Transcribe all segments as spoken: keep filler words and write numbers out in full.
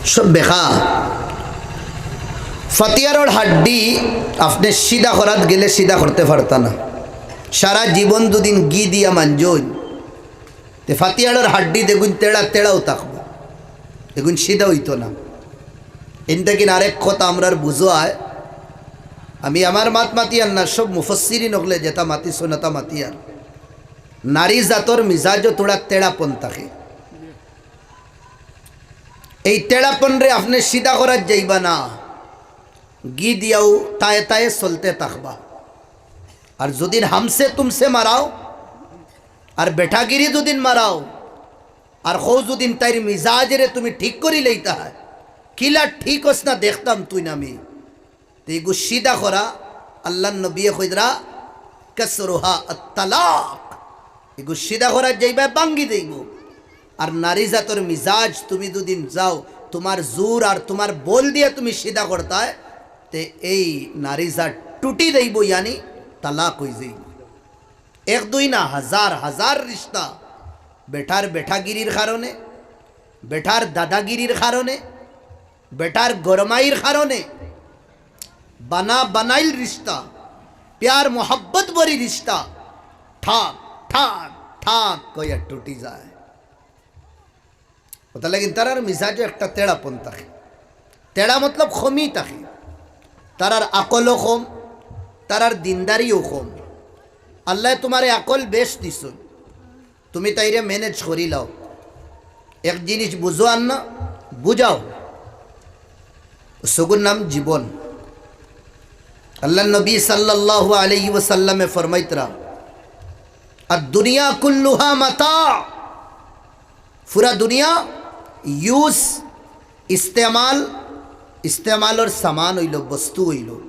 সব বেকা। ফাতিয়ারর হাড্ডি আপনে সিধা করাত গেলে সিধা করতে পারতা না। সারা জীবন দুদিন ঘি দিয়া মানজইন, তে ফাতিয়ারর হাড্ডি দেখইন তেড়া তেড়াউ থাকবো, দেখইন সিধা অইতো না। ইন থাকি আরেক কথা আমরার বুঝায়, আমি আমার মাত মাতিয়ার না, সব মুফাসসিরিন অকলে যেটা মাতিছইন অটা মাতিয়ার। নারী জাতর মিজাজও থুড়া তেড়াপন থাকে। এই তেড়াপনরে আপনে সিধা করাত যাইবা না, ঘি দিয়াউ তায়ে তায়ে চলতে থাকবা। আর যুদিন হামসে তুমসে মারাও, আর বেটাগিরি যুদিন মারাও, আর হউ যুদিন তাইর মিজাজরে তুমি ঠিক করি লইতা হয়, কিলা ঠিক অস না দেখতাম তুইন আমি। তে ইগু সিধা করা, আল্লার নবিয়ে কইরা, "কাসরুহা আত-তালাক।" ইগু সিধা করাত যাইবা, ভাঙ্গি যাইবো। আর নারী জাতর মিজাজ তুমি যুদিন যাও, তুমার জোর আর তুমার বল দিয়া তুমি সিধা করতায়, তে এই নারী জাত টুটি যাইবো, ইয়ানি তালাক অই যাইবো। এক দুই না, হাজার হাজার রিশতা। বেটার বেটাগিরির কারণে, বেটার দাদাগিরির কারণে, বেটার গরমাইর কারণে, বানা বানাইল রিশতা, প্যার মোহাব্বত ভরি রিশতা, ঠাক ঠাক ঠাক কইয়া টুটি যায়। অতার লাগি তারার মিজাজও একটা তেড়াপন থাকে। তেড়া মতলব কমি থাকে। তারার আকলও কম, তারার দিনদারিও কম। আল্লায় তুমারে আকল বেশ দিছইন, তুমি তাইরে ম্যানেজ করি লাও। এক জিনিস বুঝো আর না বুঝাও, সগুর নাম জীবন। আল্লার নবী সাল্লাল্লাহু আলাইহি ওয়াসাল্লামে ফরমাইতরা, "আদ-দুনিয়া কুল্লুহা মাতা।" পুরা দুনিয়া ইউজ, ইস্তেমাল, ইস্তেমালর সামান অইলো, বস্তু অইলো।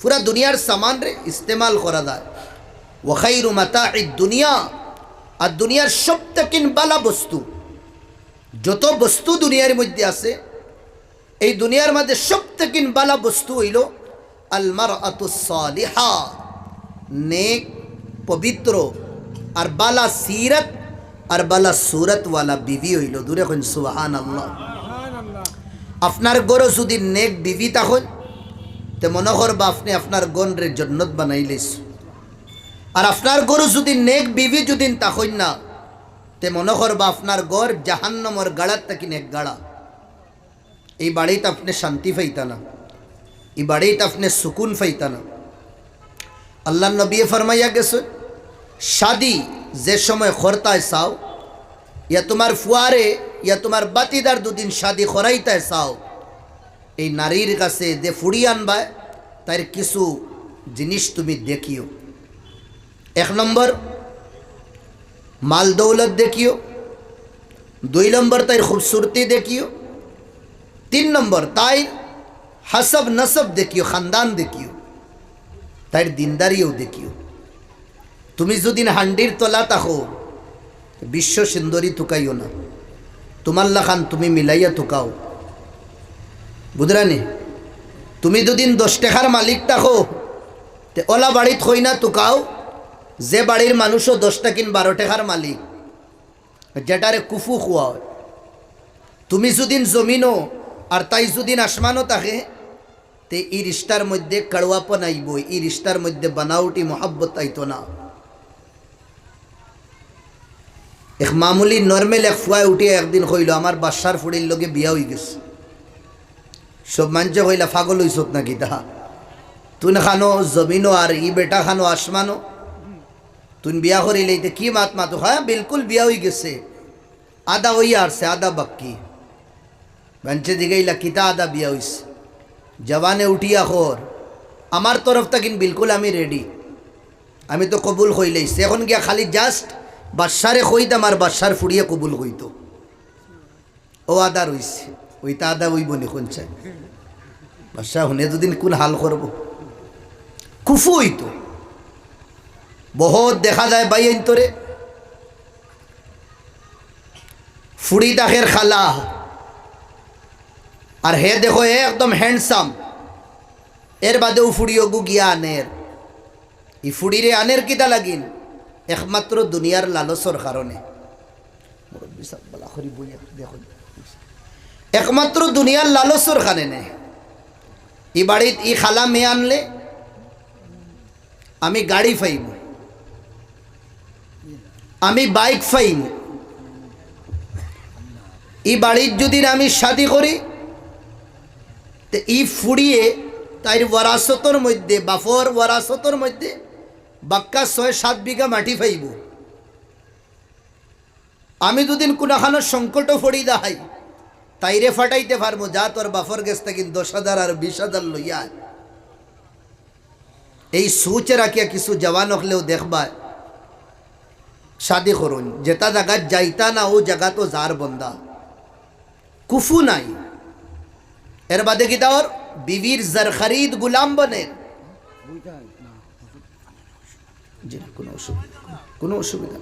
পুরা দুনিয়ার সামানরে ইস্তেমাল করা যায়। "ওয়া খাইরু মাতা'ইদ দুনিয়া", আর দুনিয়ার সব থাকি বালা বস্তু, যত বস্তু দুনিয়ার মধ্যে আছে, এই দুনিয়ার মাঝে সব থাকি বালা বস্তু অইলো আল মারআতুস সালিহা, নেক, পবিত্র, আর বালা সিরত, আর বালা সুরতওয়ালা বিবি অইলো। জুরে কইন সুবহানাল্লাহ। আপনার ঘরো যুদি নেক বিবি থাকইন, তে মনো করবা আপনে আপনার ঘররে জন্নত বানাইলাইছইন। আর আপনার ঘরো যুদি নেক বিবি যুদি থাকইন না, তে মনো করবা আপনার ঘর জাহান্নামর গাড়ার থাকি এক গাড়া। এই বাড়িত আপনে শান্তি পাইতা না, এই বাড়িত আপনে সুকুন পাইতা না। আল্লার নবিয়ে ফরমাইয়া গেছইন, শাদি যে সময় করতায় চাও, ইয়া তুমার ফুয়ারে, ইয়া তুমার বাতিদার দুদিন শাদি করাইতায় চাও, এই নারীর কাছে যে ফুড়ি আনবায়, তাইর কিছু জিনিস তুমি দেখিও। এক নম্বর, মাল দৌলত দেখিও। দুই নম্বর, তাইর খুবসুরতি দেখিও। তিন নম্বর, তাইর হাসব নসব দেখিও, খানদান দেখিও। তাইর দিনদারিও দেখিও। তুমি যুদি হান্ডির তলা থাকো, বিশ্ব সুন্দরী তুকাইও না, তুমার লাখান তুমি মিলাইয়া তুকাও। বুঝরানি? তুমি যুদি দশ টেকার মালিক থাকো, তে অলা বাড়িত কইনা তুকাও, যে বাড়ির মানুষও দশ থাকি বারো টেকার মালিক, যেটারে কুফু কওয়া অয়। তুমি যুদি জমিনো আর তাই যুদি আসমানো থাকে, তে ই রিশতার মধ্যে কড়ুয়াপন আইবো, ই রিশতার মধ্যে বানাউটি মহব্বত আইতো না। এক মামুলি নরমাল এক ফুয়ায় উঠিয়া একদিন কইলো, "আমার বাদশার ফুড়ির লগে বিয়া অইগেছে।" সব মানষে কইলা, "পাগল অইছত না কিতা? তুইন খানো জমিনো আর ই বেটা খানো আসমানো। তুইন বিয়া করিলে ইতে কি মাত মাতো?" "হ্যাঁ, বিলকুল বিয়া অইগেছে, আধা অইয়া আরছে, আধা বাক্কি।" মানষে জিগাইলা, "কিতা আধা বিয়া অইছে?" জবানে উঠিয়া কর, "আমার তরফ থাকি বিলকুল আমি রেডি, আমি তো কবুল কইলাইছি। এখন গিয়া খালি just বাদশারে কইতাম আর বাদশার ফুড়িয়ে কবুল কইতো।" অউ আধা রইছে, অইটা আধা অইবো নি কোন চাই? বাদশা হুনে দুদিন কোন হাল করবো? কুফু অইতো। বহুত দেখা যায় ভাইয়াইন্তরে, ফুড়ি থাকের কালা, আর হে দেখো একদম handsome, এর বাদেও ফুড়ি অগু গিয়া আনের। ই ফুড়িরে আনের কিতা লাগিন? একমাত্র দুনিয়ার লালসর কারণে। মুরব্বি সাব বালা করি বইয়া দেখো। একমাত্র দুনিয়ার লালচর কারণে। ই বাড়িত ই খালা মেয়ে আনলে আমি গাড়ি পাইমু, আমি বাইক পাইমু। ই বাড়িত যুদি আমি শাদি করি, তে ই ফুড়িয়ে তাইর ওয়ারাসতর মধ্যে, বাফর ওয়ারাসতর মধ্যে বাক্কা ছয় সাত বিঘা মাটি পাইবো। আমি যুদি কুনাখানো সংকটো পড়ি যাই, তাইরে ফাটাইতে পারমু, "যা তোর বাফর গেছ থাকি দশ হাজার আর বিশ হাজার লইয়া আয়।" এই সুচে রাখিয়া কিছু জওয়ান অকলেও দেখবায়, শাদি করইন, যেটা জাগাত যাইতা না, অউ জাগাত যার বন্দা, কুফু নাই। এর বাদে কিতা অর? বিবির জর খরিদ গুলাম বনে। জি না, কোনো অসুবিধা, কোনো অসুবিধা,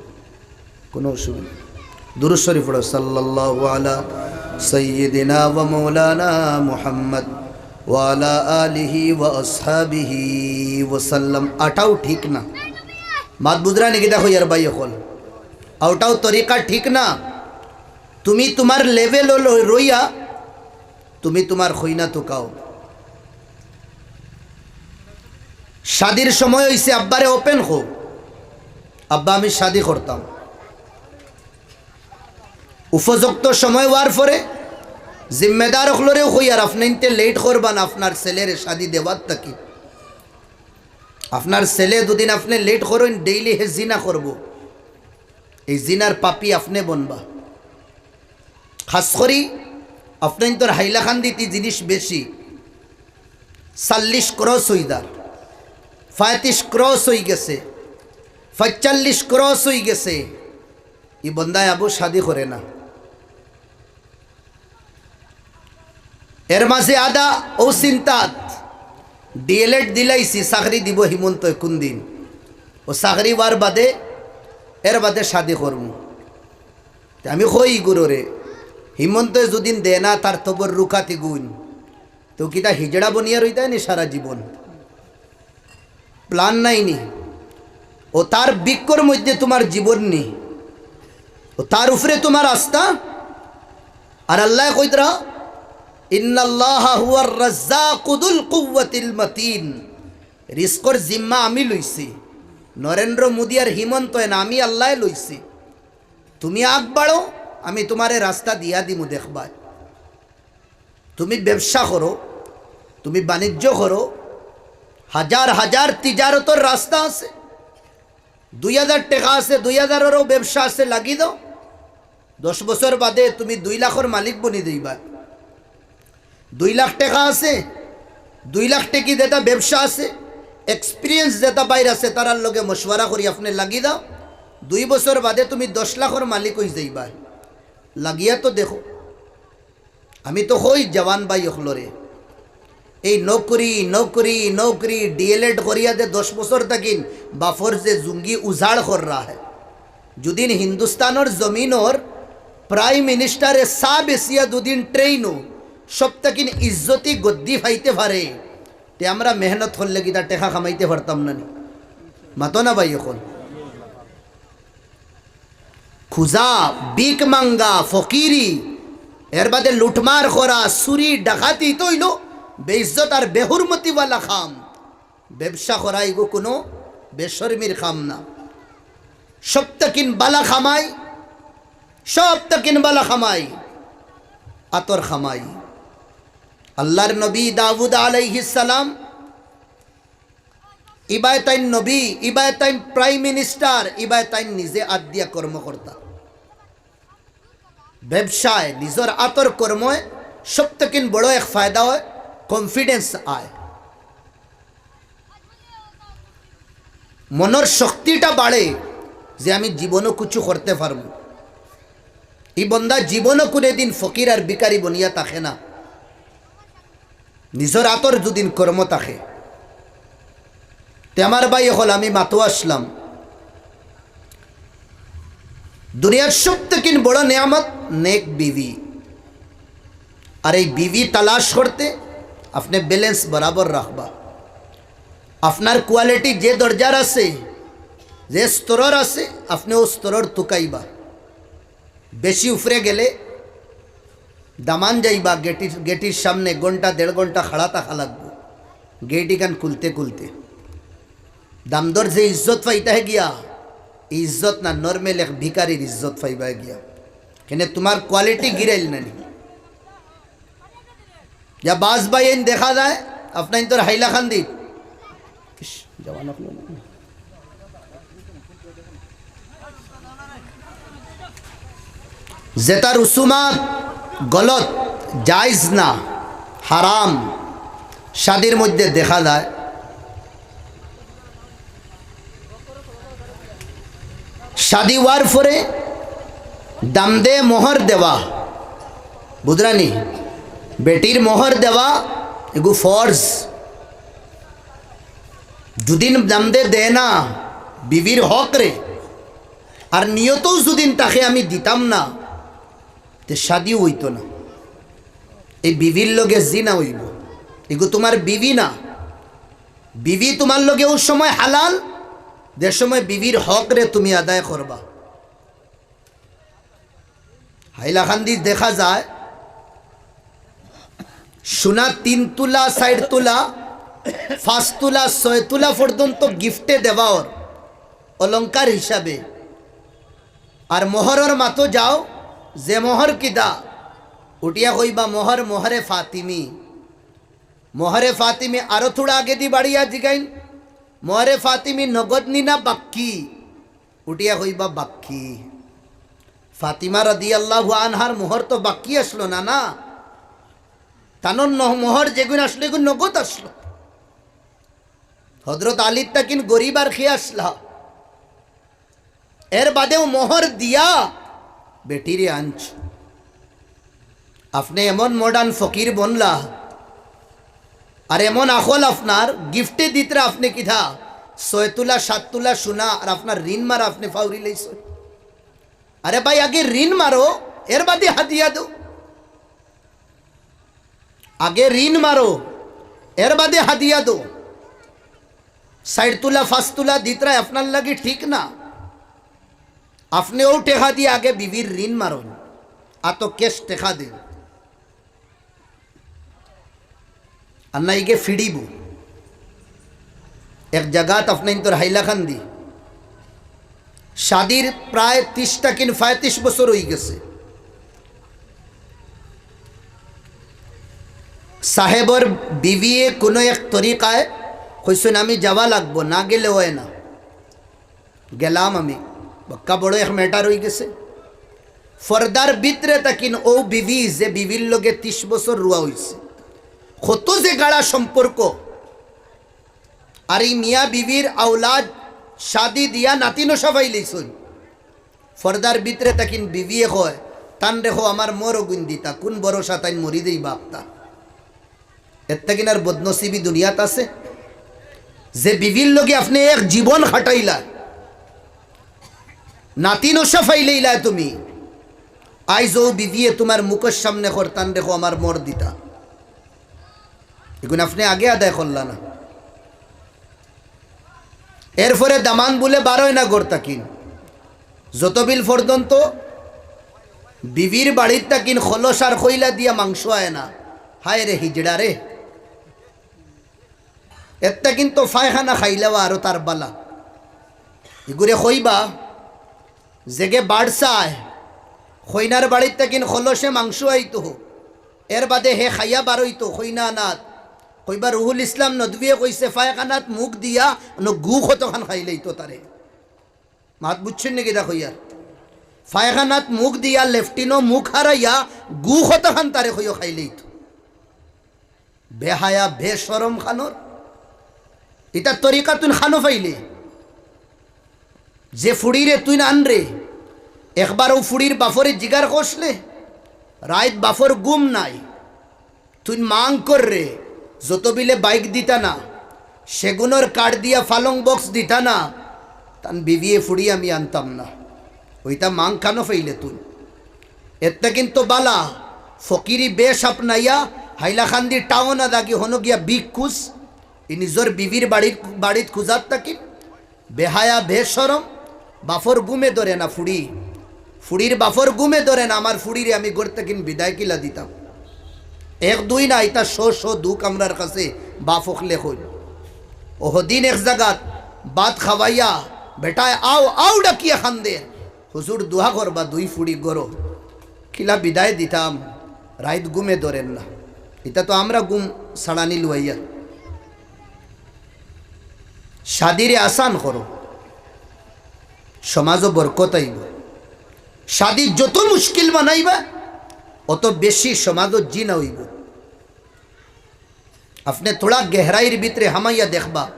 কোনো অসুবিধা। দুরূদ শরীফ পড়ো, সাল্লাল্লাহু আলা সাইয়্যিদিনা ওয়া মাওলানা মুহাম্মদ ওয়া আলা আলিহি ওয়া আসহাবিহি ওয়া সাল্লাম। অটাও ঠিক না। মাত বুঝরা নি কিতা কইয়ার ভাই অকল? অটাও তরিকা ঠিক না। তুমি তুমার লেভেলো ল-, রইয়া তুমি তুমার কইনা তুকাও। শাদির সময় অইছে, আব্বারে ওপেন কও, "আব্বা, আমি শাদি করতাম।" উপযুক্ত সময় অওয়ার পরে জিম্মেদার অকলরেও কইয়ার, "আপনে ইনতে লেট করবা না আপনার ছেলেরে শাদি দেওয়ার থাকি। আপনার ছেলে দুদিন আপনে লেট করইন, ডেইলি হে জিনা করবো, এই জিনার পাপী আপনে বনবা।" খাস করি আপনাইনতর হাইলাকান্দিত ই জিনিস বেশি। চল্লিশ ক্রস অইযার, পঁয়ত্রিশ ক্রস অইগেছে, পঁয়তাল্লিশ ক্রস অইগেছে, ই বন্দায় আবু শাদি করে না। এর মাঝে আদা অউ চিন্তাত ডিএলএড দিলাইছি, চাকরি দিবো হিমন্তয় কুনদিন, অউ চাকরি অওয়ার বাদে, এর বাদে শাদি করমু। তে আমি কই ইগুরে, হিমন্তয় যুদিন দেয় না, তার তবর রুকাতি গুইন, তে কিতা হিজড়া বনিয়া রইতায় নি সারা জীবন? প্ল্যান নাই নি? অউ তার ভিক্ষর মধ্যে তুমার জীবন নি? অউ তার উপরে তুমার আস্থা? আর আল্লায় কইতরা, "ইন্নাল্লাহা হুয়ার রাজ্জাকু যুল কুওয়াতিল মাতিন।" রিজকর জিম্মা আমি লইছি, নরেন্দ্র মোদি আর হিমন্তয় না, আমি আল্লায় লইছি। তুমি আগ বাড়ো, আমি তুমারে রাস্তা দিয়া দিমু, দেখবায়। তুমি ব্যবসা করো, তুমি বাণিজ্য করো, হাজার হাজার তিজারতর রাস্তা আছে, দুই হাজার টেকা আছে, দুই হাজাররও ব্যবসা আছে, লাগি দেও। দশ বছর বাদে তুমি দুই লাখর মালিক বনি যাইবা। দুই লাখ টেকা আছে, দুই লাখ টেকি যেটা ব্যবসা আছে, এক্সপিরিয়েন্স যেটা বাইর আছে, তারার লগে মশওয়ারা করি আপনে লাগি দেও। দুই বছর বাদে তুমি দশ লাখর মালিক অই যাইবা। লাগিয়া তো দেখো। আমি তো কই জওয়ান ভাই অকলরে, এই নকরি, নকরি, নকরি, ডিএলএড করিয়া যে দশ বছর থাকিন বাফর যে জুঙ্গি উজাড় কররা হে, যুদিন হিন্দুস্তানর জমিনর প্রাইম মিনিস্টারে চা বেচিয়া দুদিন ট্রেইনো সব থাকিন ইজ্জতি গদ্দি পাইতে পারে, তে আমরা মেহনত করলে কিতা টেকা কামাইতে পারতাম না নি? মাতো না ভাই অকল। খুজা, ভিক মাঙ্গা, ফকিরি, এর বাদে লুটমার করা, চুরি, ডাকাতি, ইতা অইলো বেইজ্জত আর বেহুরমতিওয়ালা কাম। ব্যবসা করা ইগু কুনু বেশরমির কাম না। সব থাকিন বালা কামাই, সব থাকিন বালা কামাই, আতর কামাই। আল্লাহর নবী দাউদ আলাইহিস সালাম ইবায় তাইন নবী, ইবায় তাইন প্রাইম মিনিস্টার, ইবায় তাইন নিজে আত দিয়া কর্মকর্তা। ব্যবসায়, নিজর আতর কর্ময় সব থাকিন বড় এক ফায়দা অয়, কনফিডেন্স আয়। মনর শক্তিটা বাড়ে যে আমি জীবনও কিছু করতে পারমু। ই বন্দা জীবনও কুনুদিন ফকির আর ভিখারি বনিয়া থাকে না। নিজর আতর যুদিন কর্ম থাকে। তে আমার ভাই অকল, আমি মাতো আসলাম, দুনিয়ার সব থাকিন বড় নিয়ামত নেক বিবি। আর এই বিবি তালাশ করতে আপনে ব্যালেন্স বরাবর রাখবা। আপনার কোয়ালিটি যে দরজার আছে, যে স্তরর আছে, আপনে অউ স্তরর তুকাইবা। বেশি উপরে গেলে দামান যাইবা গেটির, গেটির সামনে ঘন্টা দেড় ঘন্টা খাড়া থাকা লাগবো, গেট ইখান খুলতে খুলতে। দামদর যে ইজ্জত পাইতা হে গিয়া, ই ইজ্জত না, নরমাল এক ভিখারির ইজ্জত পাইবা হে গিয়া। কেনে তুমার কোয়ালিটি গিরাইল না নি? যা বাস ভাই এন দেখা যায়, আপনাইন তোর হাইলাকান্দি। ইস, জওয়ান আপনার। যেটা রুসুমাত গলত, জায়েজ না, হারাম, শাদির মধ্যে দেখা যায়। শাদি হওয়ার পরে দামদে মোহর দেওয়া, বুঝরানি? বেটির মোহর দেওয়া এগু ফরজ। যুদিন দামদে দেয় না বিবির হকরে, আর নিয়তও যুদিন থাকে আমি দিতাম না, তে শাদিও অইতো না। এই বিবির লগে জিনা অইবো। এগু তুমার বিবি না। বিবি তুমার লগে অউ সময় হালাল, যে সময় বিবির হকরে তুমি আদায় করবা। হাইলাকান্দি দেখা যায়, সোনা তিন তুলা, চাইর তুলা, পাঁচ তুলা, ছয় তুলা পর্যন্ত গিফটে দেওয়া অর, অলংকার হিসাবে। আর মোহরর মাতো যাও, যে মোহর কিতা, উঠিয়া কইবা মোহর, মোহরে ফাতিমি। মোহরে ফাতিমি আরো থুড়া আগেদি বাড়িয়া জিগাইন, মোহরে ফাতিমি নগদ নি না বাক্কি? উঠিয়া কইবা বাক্কি। ফাতিমা রাদিয়াল্লাহু আনহার মোহর তো বাক্কি আসলো না, না? তানর ন-, মোহর যেগুন আসলো, এগুন নগদ আসলো। হযরত আলীর তাকিন গরিব আর খে আসলা। এর বাদেও মোহর দিয়া বেটিরে আনছ। আপনে এমন modern ফকির বনলা, আর এমন আখল আপনার, গিফটে দিতরা আপনে কিতা, ছয় তুলা, সাত তুলা সোনা, আর আপনার ঋণ মারা আপনে ফাউরি লইছইন। আরে ভাই, আগে ঋণ মারো, এর বাদে হাদিয়া দেও। আগে ঋণ মারো, এর বাদে হাদিয়া দেও। চাইর তুলা, পাঁচ তুলা দিতরা আপনার লাগি ঠিক না। আপনে অউ টেকা দিয়া আগে বিবির ঋণ মারইন, আতো cash টেকা দেইন। আর না ইগে ফিড়িবো। এক জাগাত আপনাইন তোর হাইলাকান্দি, শাদির প্রায় তিরিশ তাকিন পঁয়ত্রিশ বছর অইগেছে। সাহেবর বিবিয়ে কুনু এক তরিকায় কইছইন, "আমি যাওয়া লাগবো, না গেলে অয় না।" গেলাম আমি, বাক্কা বড় এক matter অইগেছে। পর্দার ভিতরে তাকিন অউ বিবি, যে বিবির লগে তিরিশ বছর রুয়া অইছে, কত যে গাড়া সম্পর্ক। আর ই মিয়া বিবির আওলাদ শাদি দিয়া নাতি নশা পাইলাইছইন। পর্দার ভিতরে তাকিন বিবিয়ে কয়, "তানরে কও আমার মোর অগুইন দিতা, কুন ভরসা তাইন মরি দেই বাপতা।" এর তাকিন আর বদনসিবি দুনিয়াত আছে? যে বিবির লগে আপনে এক জীবন খাটাইলা, নাতি নশা পাইলাইলা তুমি, আইজ অউ বিবিয়ে তুমার মুখর সামনে কর, "তানরে কও আমার মোর দিতা।" এগুন আপনে আগে আদায় করলা না। এরপরে দামান বুলে বারয় না ঘর তাকিন। যত বিল পর্যন্ত বিবির বাড়ির তাকিন খলস আর খইলা দিয়া মাংস আয় না। হায় রে হিজড়া রে। এর তাকিন তো পায়খানা খাইলেও আরো তার বালা। ইগুরে কইবা, যেগে বাড় চায়, কইনার বাড়ির তাকিন খলসে মাংস আইতো, এর বাদে হে খাইয়া বারইতো, কইনা আনাত। কইবা রুহুল ইসলাম নদবিয়ে কইছে, পায়খানাত মুখ দিয়া অনো গু কতখান খাইলাইতো তারে। মাত বুঝছইন নি কিতা কইয়ার? পায়খানাত মুখ দিয়া, লেফটিনো মুখ হারাইয়া, গু কতখান তারে কইও খাইলাইতো। বেহায়া, বেশরম খানোর। ইতা তরিকা তুইন খানো পাইলে? যে ফুড়িরে তুইন আনরে, একবার অউ ফুড়ির বাফরে জিগার করছলে, রাইত বাফর ঘুম নাই, তুইন মাং কররে, যত বিলে বাইক দিতা না, সেগুনর কাঠ দিয়া ফালং বক্স দিতা না, তান বিবিয়ে ফুড়ি আমি আনতাম না। অইতা মাং খানো পাইলে তুইন। এর তাকিন তো বালা, ফকিরি বেশ আপনাইয়া, হাইলাকান্দি টাউন আদাগি হনো গিয়া ভিক খুজ, ই নিজর বিবির বাড়ির, বাড়িত খুজার তাকিন, বেহায়া বেশরম, বাফর ঘুমে ধরে না ফুড়ি, ফুড়ির বাফর ঘুমে ধরে না, আমার ফুড়িরে আমি ঘর থাকি বিদায় কিলা দিতাম? এক দুই না, ইতা শ শ দুখ আমরার কাছে বাফ অকলে কইন। অহদিন এক জাগাত ভাত খাওয়াইয়া বেটায় আও আও ডাকিয়া কান্দের, "হুজুর, দোয়া করবা, দুই ফুড়ি ঘরো।" কিলা বিদায় দিতাম, রাইত ঘুমে ধরের না। ইতা তো আমরা ঘুম ছাড়ানি লুয়াইয়া। শাদিরে আসান করো, সমাজো বরকত আইবো। শাদি যত মুশকিল বানাইবা, অত বেশি সমাজো জিনা অইবো। আপনে থুড়া গেহরাইর ভিতরে হামাইয়া দেখবা,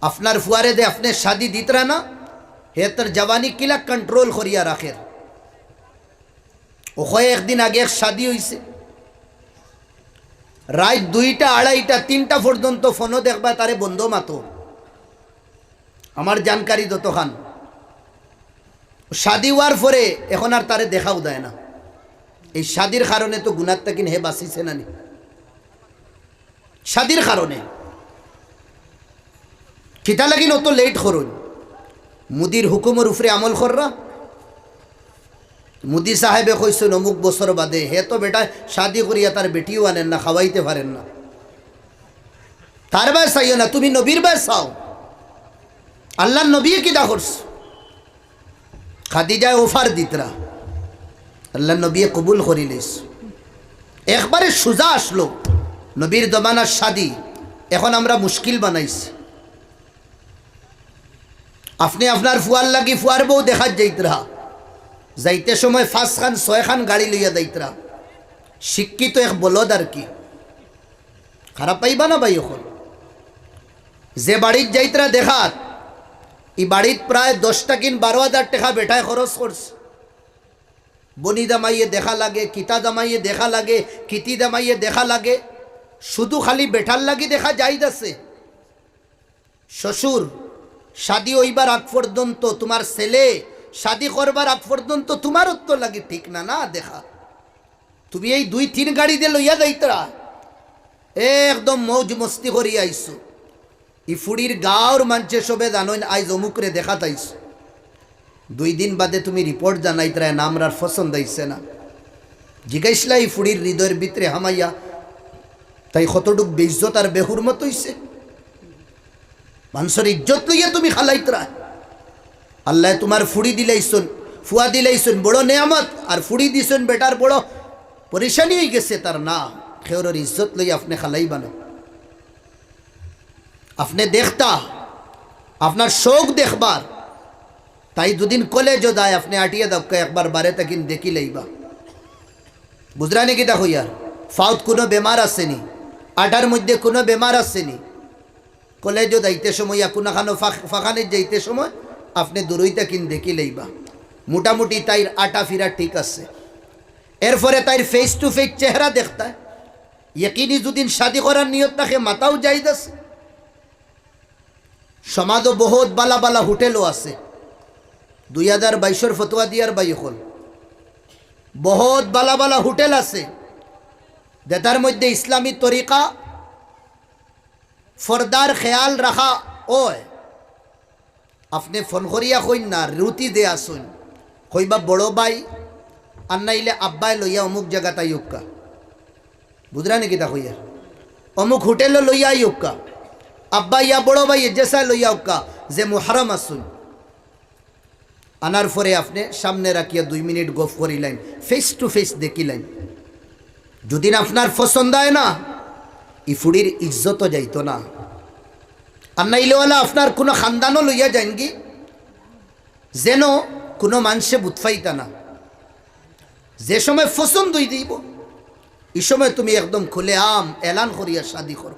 আপনার ফুয়ারে দে আপনে শাদি দিতরা না, হে তার জওয়ানি কিলা control করিয়া রাখের। অউ কয়েকদিন আগে এক শাদি অইছে, রাইত দুইটা, আড়াইটা, তিনটা পর্যন্ত ফোনো দেখবা তারে বন্ধ মাতো। আমার জানকারি যতখান, শাদি অওয়ার পরে এখন আর তারে দেখাও দেয় না। এই শাদির কারণে তো গুনার থাকিন হে বাঁচিছে না নি? শাদির কারণে। কিতা লাগিন অত late করইন? মুদির হুকুমর উপরে আমল কররা। মুদি সাহেবে কইছইন অমুক বছর বাদে, হে তো বেটায় শাদি করিয়া তার বেটিও আনের না, খাওয়াইতে পারের না। তার বায় চাইও না, তুমি নবীর বায় চাও। আল্লার নবীয়ে কিতা করছে? খাদিজায় offer দিতরা, আল্লার নবীয়ে কবুল করি লইছে। একবারে সুজা আসলো, নবীর জমানার শাদি, এখন আমরা মুশকিল বানাইছি। আপনে আপনার ফুয়ার লাগি ফুয়ার বউ দেখাত যাইতরা, যাইতে সময় পাঁচখান ছয়খান গাড়ি লইয়া যাইতরা। শিক্ষিত এক বলদ আর কি। খারাপ পাইবা না ভাই অকল। যে বাড়িত যাইতরা দেখাত, ই বাড়িত প্রায় দশ থাকিন বারো হাজার টেকা বেটায় খরচ করছে। বনি জামাইয়ে দেখা লাগে, কিতা জামাইয়ে দেখা লাগে, কিতি জামাইয়ে দেখা লাগে। শুধু খালি বেটার লাগি দেখা জায়েজ আছে। শ্বশুর, শাদি অইবার আগ পর্যন্ত তুমার ছেলে, শাদি করবার আগ পর্যন্ত তুমার অত্ত লাগি ঠিক না, না দেখা। তুমি এই দুই তিন গাড়ি যে লইয়া যাইতরা, একদম মৌজ মস্তি করি আইছো। ই ফুড়ির গাঁওর মানষে সবে জানইন আইজ অমুকরে দেখাত আইছো। দুই দিন বাদে তুমি report জানাইতরায় না, আমরার পছন্দ আইছে না। জিগাইছলা ই ফুড়ির হৃদয়র ভিতরে হামাইয়া, তাই কতটুক বেইজ্জত আর বেহুরমত অইছে। মানষর ইজ্জত লইয়া তুমি খালাইতরায়। আল্লায় তুমার ফুড়ি দিলাইছইন, ফুয়া দিলাইছইন, বড় নেয়ামত, আর ফুড়ি দিছইন বেটার বড় পরেশানি অইগেছে তার না, খেউরর ইজ্জত লইয়া আপনে খালাইবা না। আপনে দেখতা, আপনার শখ দেখবার, তাই দুদিন কলেজো যায়, আপনে আটিয়া যাউক্কা, একবার বারে থাকিন দেখি লাইবা। বুঝরা নি কিতা কইয়ার? ফাউত কুনু বেমার আছে নি, আটার মধ্যে কুনু বেমার আছে নি। কলেজো যাইতে সময় ইয়া কুনাখানো ফাখ-, ফাখানিত যাইতে সময় আপনে দূরই থাকিন দেখি লাইবা, মোটামুটি তাইর আটা ফিরা ঠিক আছে। এরপরে তাইর face to face চেহারা দেখতা, ইয়কিনি যুদি শাদি করার নিয়ত থাকে, মাতাও জায়েজ আছে। সমাজো বহুত বালা বালা হোটেলও আছে। দুই হাজার বাইশর ফতোয়া দিয়ার বাই অকল, বহুত বালা বালা হোটেল আছে, যেটার মধ্যে ইসলামী তরিকা, ফর্দার খেয়াল রাখা অয়। আপনে ফোন করিয়া কইন না, রুটি দে আসইন, কইবা, "বড় ভাই, আর নাইলে আব্বায় লইয়া অমুক জাগাত আইউক্কা।" বুঝরা নি কিতা কইয়ার? "অমুক হোটেলো লইয়া আইউক্কা, আব্বা ইয়া বড় ভাই যেসায় লইয়া আউক্কা, যে মুহরম আসইন।" আনার পরে আপনে সামনে রাখিয়া দুই মিনিট গফ করিলাইন, face to face দেখিলাইন। যুদি না আপনার পছন্দ অয় না, ই ফুড়ির ইজ্জতও যাইতো না। আর নাইলে ওলা আপনার কুনু খানদানও লইয়া যাইনগি, যেন কুনু মানষে বুঝ পাইতা না। যে সময় পছন্দ অই যাইবো, ই সময় তুমি একদম খুলে আম এলান করিয়া শাদি করো।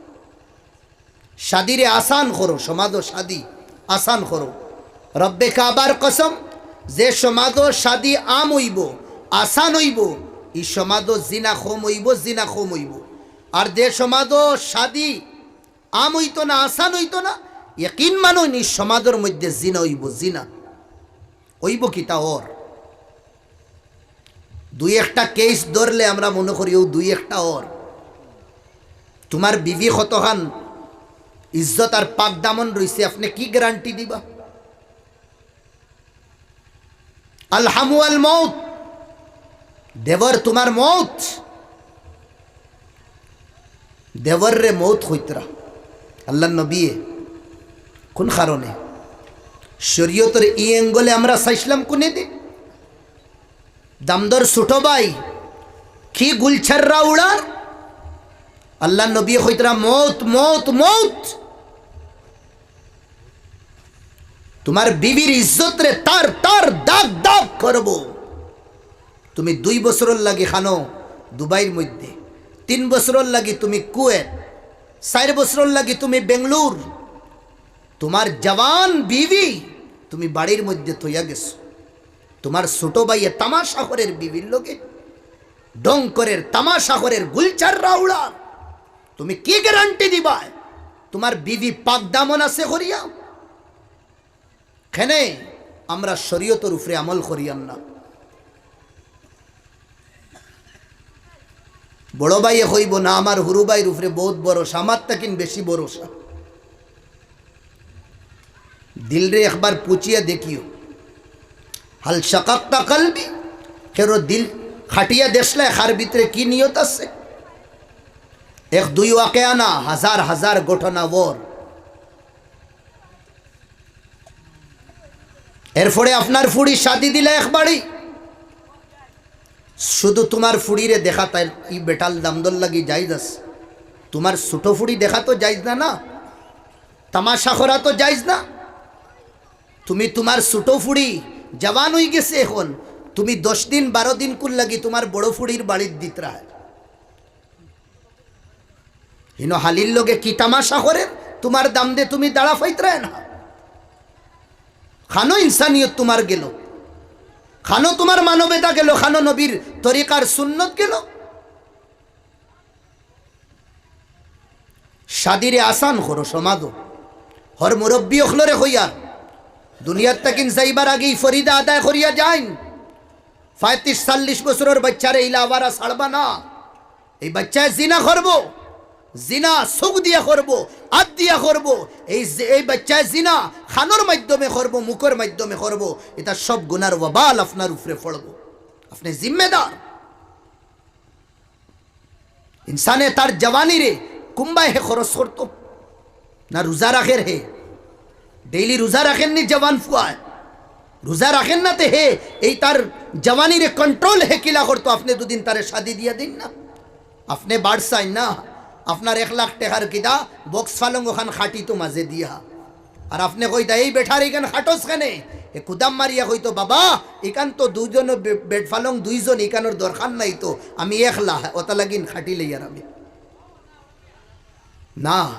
শাদিরে আসান করো, সমাজো শাদি আসান করো। রব্বে কাবার কসম, যে সমাজো শাদি আম অইবো, আসান অইবো, ই সমাজো জিনা কম অইবো, জিনা কম অইবো। আর যে সমাজো শাদি আম অইতো না, আসান অইতো না, ইয়কিন মানইন ই সমাজর মধ্যে জিনা অইবো, জিনা। অইবো কিতা অর? দুই একটা কেইস ধরলে আমরা মনো করি অউ দুই একটা অর। তুমার বিবি কতখান ইজ্জত আর পাক দামন রইছে, আপনে কি গ্যারান্টি দিবা? আল হামু আল মউত, দেওর তুমার মউত। দেওররে মউত কইতরা আল্লার নবিয়ে। কুন কারণে? শরিয়তর ই angle-এ আমরা চাইছলাম কুনে দি? দামদর ছুটো ভাই কি গুলছাররা উড়ার, আল্লার নবিয়ে কইতরা, "মউত, মউত, মউত।" তুমার বিবির ইজ্জতরে তার তার দাগ দাগ করবো। তুমি দুই বছরর লাগি খানো দুবাইর মধ্যে, তিন বছরর লাগি তুমি কুয়েত, চাইর বছরর লাগি তুমি বেঙ্গলোর। তুমার জওয়ান বিবি তুমি বাড়ির মধ্যে থইয়া গেছো। তুমার ছুটো ভাইয়ে তামাশা করের বিবির লগে, ঢং করের, তামাশা করের, গুলছাররা উড়ার। তুমি কি guarantee দিবায় তুমার বিবি পাক দামন আছে করিয়া? কেনে আমরা শরিয়তর উপরে আমল করিয়ার না। বড় ভাইয়ে কইবো, "না, আমার হুরু ভাইর উপরে বউত ভরসা, আমার তাকিন বেশি ভরসা।" দিলরে একবার পুছিয়া দেখিও, হাল শাকাক্তা কালবি, কেরো দিল খাটিয়া দেখলায় কার ভিতরে কি নিয়ত আছে। এক দুই ওয়াকিয়া না, হাজার হাজার ঘটনা ওর। এরপরে আপনার ফুড়ি শাদি দিলা এক বাড়ি, শুধু তুমার ফুড়িরে দেখা তাই ই বেটাল দামদর লাগি জাইজ আছে। তুমার ছুটো ফুড়ি দেখা তো জাইজ না, না? তামাশা করা তো জাইজ না। তুমি তুমার ছুটো ফুড়ি জওয়ান অইগেছে এখন, তুমি দশ দিন বারো দিন কুর লাগি তুমার বড় ফুড়ির বাড়িত দিতরায়। হিনো হালির লগে কি তামাশা করের, তুমার দামদে তুমি দাড়া ফাইতরায় না। খানো ইনসানিয়ত তুমার গেলো, খানো তুমার মানবতা গেলো, খানো নবীর তরিকার সুন্নত গেলো। শাদিরে আসান করো সমাজো। হর মুরব্বি অকলরে কইয়ার, দুনিয়ার তাকিন যাইবার আগেই ফরিদা আদায় করিয়া যাইন। পঁয়ত্রিশ চল্লিশ বছরর বাইচ্চারে ইলা আওয়ারা ছাড়বা না। এই বাইচ্চায় জিনা করবো, জিনা চউখ দিয়া করবো, আত দিয়া করবো। এই যে, এই বাইচ্চায় জিনা কানর মাধ্যমে করবো, মুখর মাধ্যমে করবো, ইতা সব গুনার ওবাল আপনার উপরে পড়বো। আপনে জিম্মেদার। ইনসানে তার জওয়ানিরে কুনবায় হে খরচ করতো? না রোজা রাখের হে? Daily রোজা রাখের নি জওয়ান ফুয়ায়? রোজা রাখের না তে হে এই তার জওয়ানিরে control হে কিলা করতো? আপনে দুদিন তারে শাদি দিয়া দিন না। আপনে বাড়ছাইন না, আপনার এক লাখ টেকার কিতা বক্স ফালং ওখান খাটিতো মাঝে দিয়া। আর আপনে কইতা, "এই বেটার ইখান খাটস কেনে?" এ কুদাম মারিয়া কইতো, "বাবা, ইখান তো দুইজন বে-, বেড ফালং দুইজন, ইখানর দরকার নাই তো, আমি একলা, অতা লাগিন খাটি লইয়ার আমি।" না,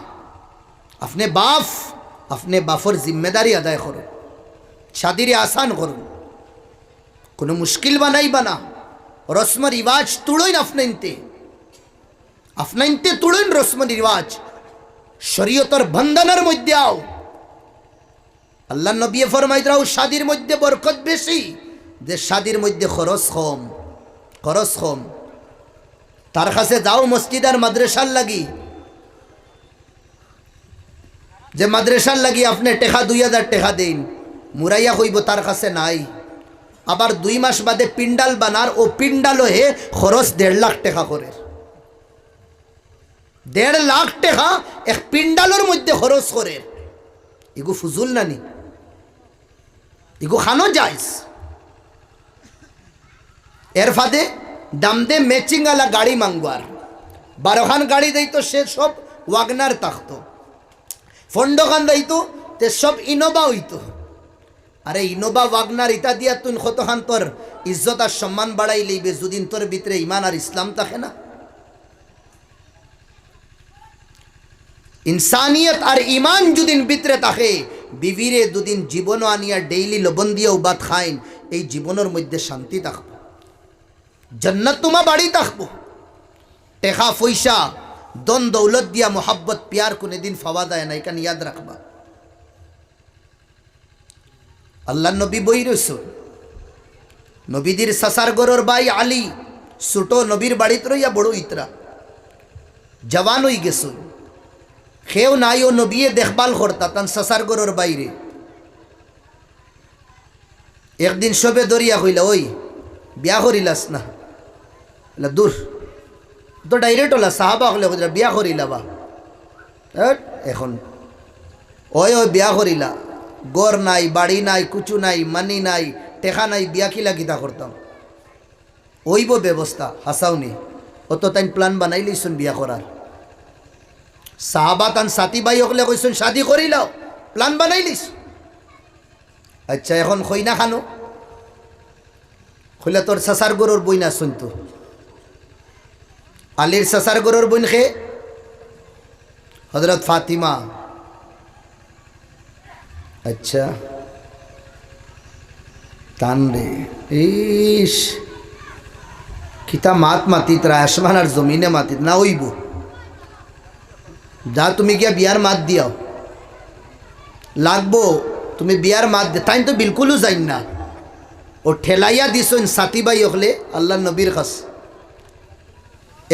আপনে বাফ, আপনে বাফর জিম্মেদারি আদায় করুন, শাদিরে আসান করুন, কুনু মুশকিল বানাইবা না। রসম রিওয়াজ তুড়ইন আপনে ইনতে। আপনাইনতে তুড়ইন রসম রিওয়াজ, শরিয়তর বন্ধনর মধ্যে আও। আল্লার নবিয়ে ফরমাইতরা, "অউ শাদির মধ্যে বরকত বেশি, যে শাদির মধ্যে খরচ কম, খরচ কম।" তার কাছে যাও মসজিদ আর মাদ্রাসার লাগি, যে মাদ্রাসার লাগি আপনে টেকা দুই হাজার টেকা দেইন, মুরাইয়া কইবো তার কাছে নাই। আবার দুই মাস বাদে পিন্ডাল বানার, অউ পিন্ডালো হে খরচ দেড় লাখ টেকা করের। দেড় লাখ টেকা এক পিন্ডালর মধ্যে খরচ করের। ইগু ফুজুল নানি? ইগু খানো জায়েজ। এর ফাদে দামদে matching আলা গাড়ি মাঙ্গুয়ার। বারোখান গাড়ি দেইতো, সে সব WagonR থাকতো। পন্ডখান দেইতো, তে সব Innova অইতো। আরে Innova, WagonR ইতা দিয়া তুই কতখান তোর ইজ্জত আর সম্মান বাড়াই লইবে, যুদিন তোর ভিতরে ইমান আর ইসলাম থাকে না। ইনসানিয়ত আর ইমান যুদিন ভিতরে থাকে, বিবিরে দুদিন জীবনও আনিয়া daily লবণ দিয়াও ভাত খাইন, এই জীবনর মধ্যে শান্তি থাকবো, জন্নত তুমা বাড়ি থাকবো। টেকা পয়সা, ধন দৌলত দিয়া মোহাব্বত, পিয়ার কুনুদিন পাওয়া যায় না, ইখান ইয়াদ রাখবা। আল্লার নবী বই রইছইন। নবীজির চাচার ঘরর ভাই আলী, ছুটো, নবীর বাড়িত রইয়া বড় অইতরা। জওয়ান অইগেছইন। কেউ নাই, অউ নবীয়ে দেখভাল করতা, তান চাচার ঘরর ভাইরে। একদিন সবে ধরিয়া কইলা, "ওই, বিয়া করিলাস না?" বলে, "দূর।" তো ডাইরেক্ট অলা সাহাবা অকলে কইরা, "বিয়া করিলা বা?" এ, এখন, "ওই, ওই, বিয়া করিলা, ঘর নাই, বাড়ি নাই, কুচু নাই, মানি নাই, টেকা নাই, বিয়া কিলা কিতা করতাম?" অইবো ব্যবস্থা, হাছাউ নি? অত তাইন প্ল্যান বানাইলিছইন বিয়া করার। সাহাবা তান সাথী ভাই অকলে কইছইন, "শাদি করিলাও, প্ল্যান বানাইলিছ।" আচ্ছা, এখন কইনা খানো? কইলা, "তোর চাচার ঘরর বইন আছইন তো।" আলীর চাচার ঘরর বইন কে? হযরত ফাতিমা। আচ্ছা, তান রে, ইস, কিতা মাত মাতিতরা, আসমান আর জমিনে মাতিত না অইবো। যা, তুমি গিয়া বিয়ার মাত দিয়াও, লাগবো, তুমি বিয়ার মাত দে। তাইন তো বিলকুলউ যাইন না। ও ঠেলাইয়া দিছইন সাথী ভাই অকলে আল্লার নবীর কাছে।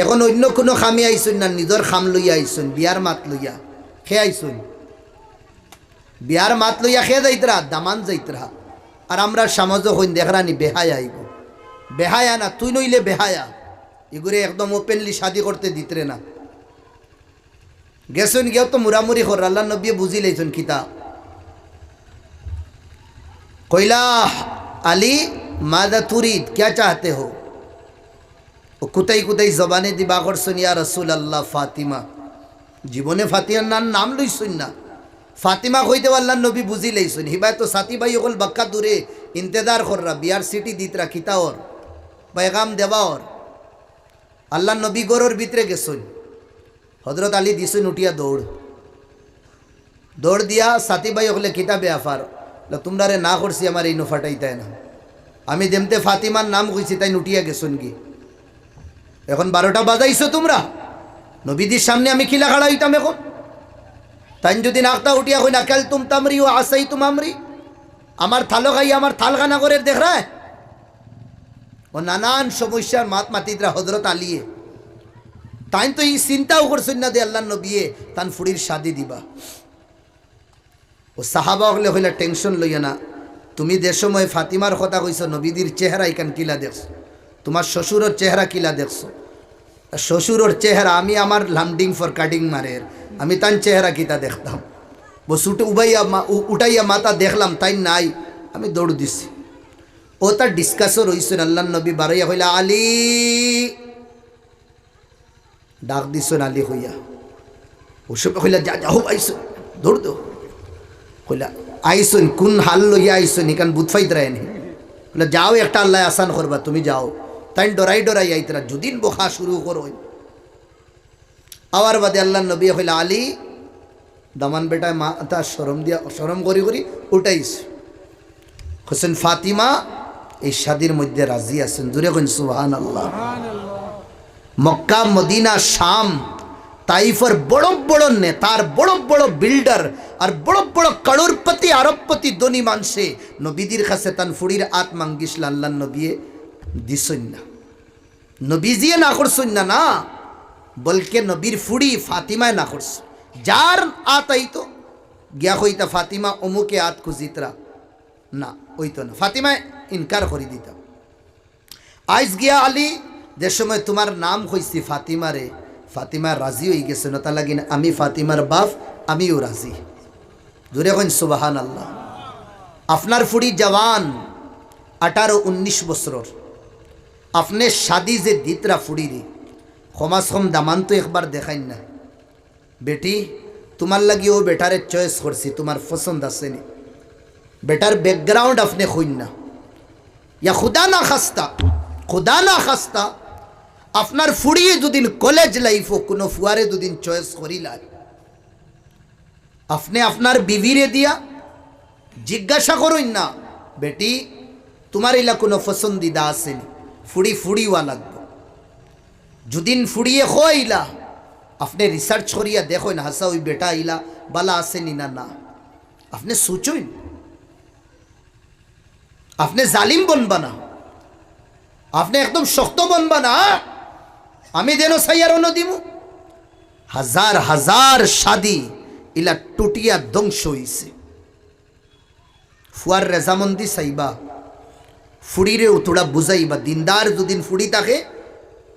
এখন অইন্য কুনু কামে আইছইন না, নিজর কাম লইয়া আইছইন, বিয়ার মাত লইয়া। কে আইছইন? বিয়ার মাত লইয়া কে যাইতরা? দামান যাইতরা। আর আমরার সমাজো কইন দেখরানি বেহায়া অইবো। বেহায়া না, তুইন অইলে বেহায়া। ইগুরে একদম openly শাদি করতে দিতরে না। গেছইন গিয়াও তো মুরামুরি কররা, আল্লার নবীয়ে বুঝিলাইছইন কিতা। কইলা, "আলী, মাযা তুরিদ, ক্যা চাহতে হো?" ও কুতাই কুতাই জবানে দি বার করছইন, "ইয়া রাসুলাল্লাহ, ফাতিমা।" জীবনে ফাতিমার নাম, নাম লইছইন না। ফাতিমা কইতেউ আল্লার নবী বুঝিলাইছইন। হিবায় তো সাথী ভাই অকল বাক্কা দূরে ইন্তেজার কররা, বিয়ার চিঠি দিতরা, কিতা অর, পয়গাম দেওয়া অর। আল্লার নবী ঘরর ভিতরে গেছইন। হযরত আলী দিছইন উঠিয়া দৌড়। দৌড় দিয়া সাথী ভাই অকলে, "কিতা বেয়াপার?" বলে, "তুমরারে না করছি আমারে ইনো ফাটাইতায় না। আমি যেমতে ফাতিমার নাম কইছি, তাইন উঠিয়া গেছইন গি। এখন বারোটা বাজাইছো তুমরা। নবীজির সামনে আমি কিলা খাড়া অইতাম এখন? তাইন যুদি নাকতা উঠিয়া কইন, 'আকালতুম তামরি ওয়া আসাইতুম আমরি', আমার থালো খাইয়া আমার থাল খানা করের দেখরায়।" ও নানান সমস্যার মাত মাতিতরা হযরত আলীয়ে। তাইন তো ই চিন্তাও করছইন না যে আল্লার নবীয়ে তান ফুড়ির শাদি দিবা। ও সাহাবা অকলে কইলা, "টেনশন লইও না, তুমি যে সময় ফাতিমার কথা কইছো, নবীজির চেহারা ইখান কিলা দেখছো, তুমার শ্বশুরর চেহারা কিলা দেখছো?" আর শ্বশুরর চেহারা, আমি আমার লামডিং ফর কাটিং মারের, আমি তান চেহারা কিতা দেখতাম? বস উঠে উবাইয়া মা-, উ-, উঠাইয়া মাথা দেখলাম, তাইন নাই, আমি দৌড় দিছি। ও তার ডিসকাসও রইছইন, আল্লার নবী বারইয়া কইলা, "আলী।" ডাক দিছইন আলী কইয়া। ও সবে কইলা, "যা, যা, হউ আইছইন, দৌড় দেও।" কইলা, "আইছইন, কুন হাল লইয়া আইছইন, ইখান বুঝ পাইতরায় নি?" কইলা, "যাও, একটা আল্লায় আসান করবা, তুমি যাও।" তাইন ডরাই ডরাই আইতরা, যুদিন বকা শুরু করইন। আওয়ার বাদে আল্লার নবীয়ে কইলা, "আলী, দামান বেটায় মাথা শরম দিয়া, শরম করি করি উঠাইছ।" কইছইন, "ফাতিমা এই শাদির মধ্যে রাজি আছইন।" জোরে কইন, "সুবহানাল্লাহ।" মক্কা, মদিনা, শাম, তাইফর বড় বড় নেতার, বড় বড় বিল্ডার আর বড় বড় করোড়পতি, আরবপতি, ধনী মানষে নবীজির কাছে তান ফুড়ির আত মাঙ্গিছলা, আল্লার নবীয়ে দিছইন না। নবীজিয়ে না করছইন না, না, বলকে নবীর ফুড়ি ফাতিমায় না করছইন। যার আত আইতো, গিয়া কইতা, "ফাতিমা, অমুকে আত খুজিতরা।" না, অইতো না, ফাতিমায় ইনকার করি দিতা। আইজ গিয়া আলী, যে সময় তুমার নাম কইছি ফাতিমারে, ফাতিমা রাজি অইগেছে, নতা লাগিন আমি ফাতিমার বাপ, আমিও রাজি। জোরে কইন, "সুবহানাল্লাহ।" আপনার ফুড়ি জওয়ান, আঠারো উনিশ বছরর, আপনে শাদি যে দিতরা ফুড়িরে, কমাস কম দামান তো একবার দেখাইন না। "বেটি, তুমার লাগি অউ বেটারে চয়েস করছি, তুমার পছন্দ আছে নি?" বেটার ব্যাকগ্রাউন্ড আপনে কইন না। ইয়া খুদা না খাস্তা, খুদা না খাস্তা, আপনার ফুড়িয়ে যুদিন কলেজ লাইফো কুনু ফুয়ারে যুদিন চয়েস করিলায়, আপনে আপনার বিবিরে দিয়া জিজ্ঞাসা করইন না, "বেটি, তুমার ইলা কুনু পছন্দিদা আছে নি? ফুড়ি ফুড়ি অওয়া লাগবো।" যুদিন ফুড়িয়ে কয় ইলা, আপনে রিসার্চ করিয়া দেখইন, হাছা অউ বেটা ইলা বালা আছে নি না, না। আপনে সুচইন। আপনে জালিম বনবা না, আপনে একদম শক্ত বনবা না, হ্যাঁ? আমি যেন সাইয়ার অন্য দিমু। হাজার হাজার শাদি ইলা টুটিয়া ধ্বংস অইছে। ফুয়ার রেজামন্দি চাইবা, ফুড়িরেও থুড়া বুঝাইবা, দিনদার যুদিন ফুড়ি থাকে,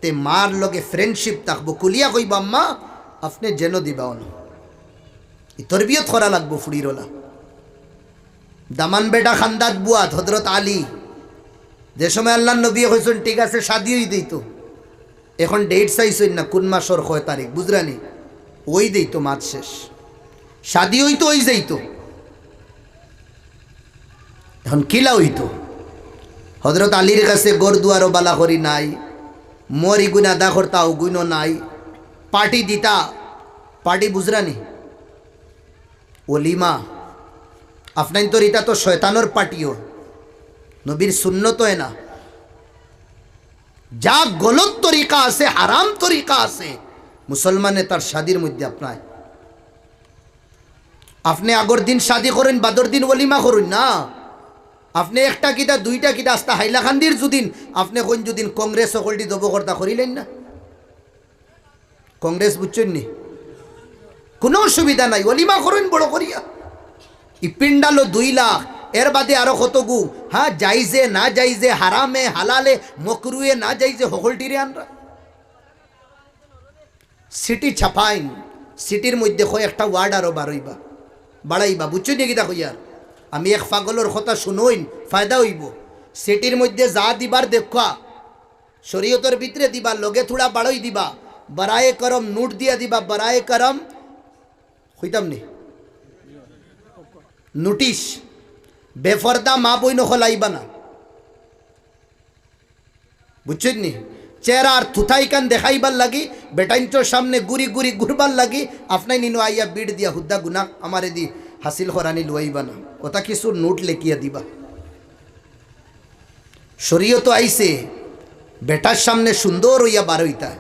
তে মার লগে friendship থাকবো। খুলিয়া কইবা, "আম্মা, আপনে যেন দিবা অনো।" ই তরবিয়ত করা লাগবো ফুড়ির অলা। দামান বেটা খান্দাত বুয়াত, হযরত আলী। যে সময় আল্লার নবীয়ে কইছইন, "ঠিক আছে, শাদি অই যাইতো।" এখন date চাইছইন না, কুন মাসর কয় তারিখ, বুঝরানি? অই যাইতো, মাত শেষ। শাদি অইতো, অই যাইতো। এখন কিলা অইতো? হযরত আলীর কাছে ঘর দুয়ারও বালা করি নাই, মহর ইগুন আদা করতা অগুনও নাই, party দিতা, party বুঝরানি? ওলিমা। আপনাইনতর ইতা তো শয়তানর party অয়, নবীর সুন্নত অয় না। যা গলত তরিকা আছে, হারাম তরিকা আছে, মুসলমানে তার শাদির মধ্যে আপনায়। আপনে আগর দিন শাদি করইন, বাদর দিন ওলিমা করইন না। আপনে একটা কিতা, দুইটা কিতা, আস্তা হাইলাকান্দির যুদিন আপনে কইন যুদিন কংগ্রেস হকলটি দব করতা করিলাইন না। কংগ্রেস বুঝছইন নি? কুনু অসুবিধা নাই, ওলিমা করইন বড় করিয়া। ই পিন্ডালো দুই লাখ, এর বাদে আরো কতগু, হ্যাঁ, জাইজে, না জাইজে, হারামে, হালালে, মকরুয়ে, না জাইজে, হকলটিরে আনরা। চিঠি ছাপাইন, চিঠির মধ্যে কয় একটা word আরো বাড়াইবা, বাড়াইবা, বুঝছইন নি কিতা কইয়ার? আমি এক পাগলর কথা শুনইন, ফায়দা অইবো। চিঠির মধ্যে যা দিবার দেখা, শরীয়তর ভিতরে দিবা, লগে থুড়া বাড়াই দিবা, বারায়ে করম নোট দিয়া দিবা, বারায়ে করম, কইতাম নি, নোটিশ, বেফর্দা মা বইন অকল আইবা না, বুঝছইন নি? চেহারার থুথাইখান দেখাইবার লাগি, বেটাইন্তর সামনে গুরি গুরি ঘুরবার লাগি, আপনাইন ইনো আইয়া ভিড় দিয়া হুদ্দা গুনা আমারে দি হাসিল করানি লইবা না, ওটা কিছু নোট লেখিয়া দিবা। শরীয়তো আইছে, বেটার সামনে সুন্দর অইয়া বার অইতা,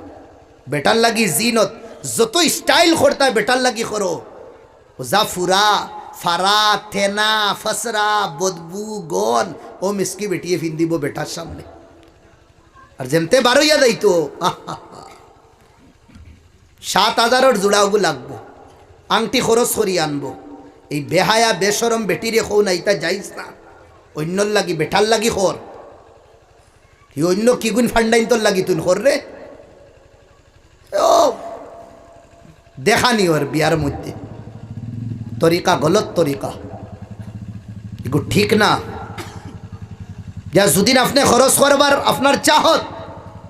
বেটার লাগি জিনত, যত style করতা বেটার লাগি করো, যা ফুরা, ফারা, তেনা, ফসরা, বদবু, গন, ও মিসকি বেটিয়ে ফিন্দিবো বেটার সামনে। আর যেমতে বার অইয়া যাইতো, আহা! সাত হাজারর জোড়া ওগু লাগবো, আংটি খরচ করি আনবো। এই বেহায়া বেশরম বেটিরে কও না, ইতা জাইজ না। অইন্যর লাগি, বেটার লাগি কর। হি অইন্য কিগুন ফান্ডাইন্তর লাগি তুই কর রে। ও দেখানি অর বিয়ার মধ্যে তরিকা, গলত তরিকা, এগু ঠিক না। যা যুদিন আপনে খরচ করবার আপনার চাহত,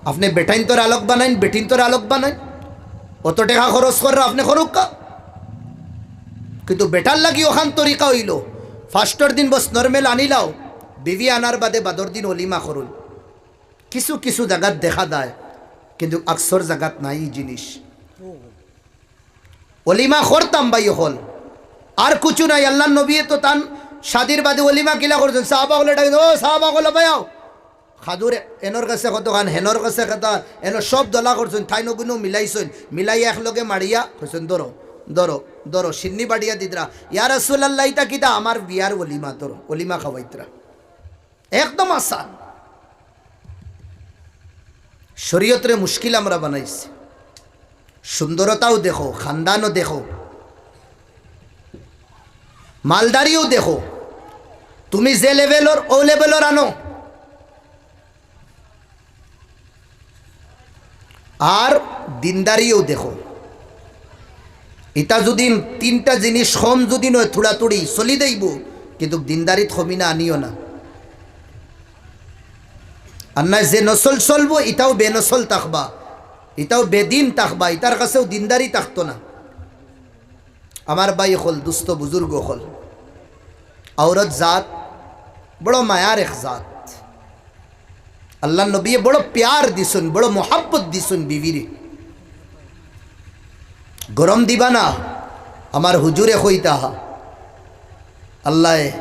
আপনে বেটাইন্তর আলোক বানাইন, বেটিন্তর আলোক বানাইন, অত টেকা খরচ কররা আপনে করউক্কা। কিন্তু বেটার লাগি অখান তরিকা অইলো, ফার্স্টর দিন বস normal আনিলাও, বিবি আনার বাদে বাদর দিন অলিমা করইন। কিছু কিছু জাগাত দেখা যায়, কিন্তু আকসর জাগাত নাই ই জিনিস। অলিমা করতাম ভাই অকল, আর কুছু নাই। আল্লার নবীয়ে তো তান শাদির বাদে অলিমা কিলা করছইন, সাহাবা অকলরে ডাকি, "ও সাহাবা অকল, ভাই আও।" খাদুর এনর গেছে কতখান, হেনর গেছে কতখান, এন সব দলা করছইন, তাইন অগুনও মিলাইছইন, মিলাইয়া একলগে মারিয়া কইছইন, "ধরো, ধরো, ধরো।" শিন্নি বাড়িয়া দিতরা, "ইয়া রাসুলাল্লাহ, ইতা কিতা?" "আমার বিয়ার অলিমা, ধরো।" অলিমা খাওয়াইতরা। একদম আসান। শরীয়তরে মুশকিল আমরা বানাইছি। সুন্দরতাও দেখো, খানদানও দেখো, মালদারিও দেখো। তুমি যে লেভেলর, ও লেভেলর আনো। আর দিনদারিও দেখো। ইতা যুদি তিনটা জিনিস কম যুদি নয়, থুড়াথুড়ি চলি যাইবো, কিন্তু দিনদারিত কমি না আনিও না। আর নায় যে নসল চলবো, ইতাও বেনসল থাকবা, ইতাও বেদিন থাকবা, ইতার কাছেও দিনদারি থাকতো না। আমার ভাই অকল, দুস্ত বুজুর্গ অকল, আওরত জাত বড় মায়ার এক জাত। আল্লার নবীয়ে বড় পিয়ার দিছইন, বড় মোহাব্বত দিছইন বিবিরে। গরম দিবা না, আমার হুজুরে কইতা। আল্লায়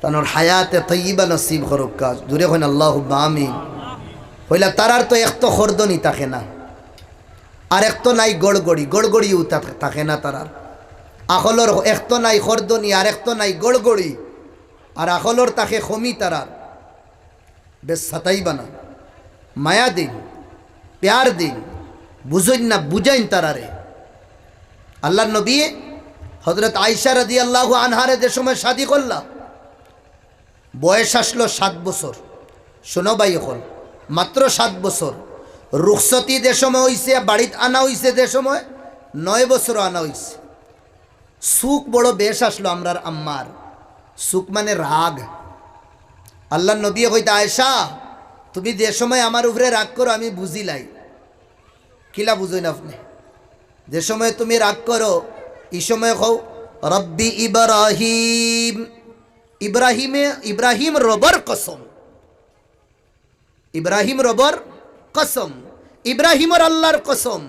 তানর হায়াতে তৈয়বা নসিব করউক্কা। জুরে কইন আল্লাহুম্মা আমিন। কইলা, তারার তো এক তো খরদনি থাকে না, আর এক তো নাই গড়গড়ি, গড়গড়িও তা-, থাকে না তারার। আকলর এক তো নাই খরদনি, আর এক তো নাই গড়গড়ি, আর আকলর থাকে কমি তারার। বেশ সাতাইবা না, মায়া দিন, প্যার দিন, বুঝইন না, বুঝাইন তারারে। আল্লার নবী হযরত আয়েশা রাদিয়াল্লাহু আনহারে যে সময় শাদি করলা, বয়স আসলো সাত বছর। শোনো ভাই অকল, মাত্র সাত বছর। রুখসতি যে সময় অইছে, বাড়িত আনা অইছে যে সময়, নয় বছরও আনা অইছে। সুখ বড় বেশ আসলো আমরার আম্মার। সুখ মানে রাগ। আল্লাহর নবীয়ে কইতা, "আয়েশা, তুমি যে সময় আমার উপরে রাগ করো, আমি বুঝিলাই।" কিলা বুঝইন আপনে? যে সময় তুমি রাগ করো, ই সময় কও, "রব্বি ইব্রাহিম।" ইব্রাহিমে, ইব্রাহিম রবর কসম। ইব্রাহিম রবর কসম, ইব্রাহিমর আল্লাহর কসম।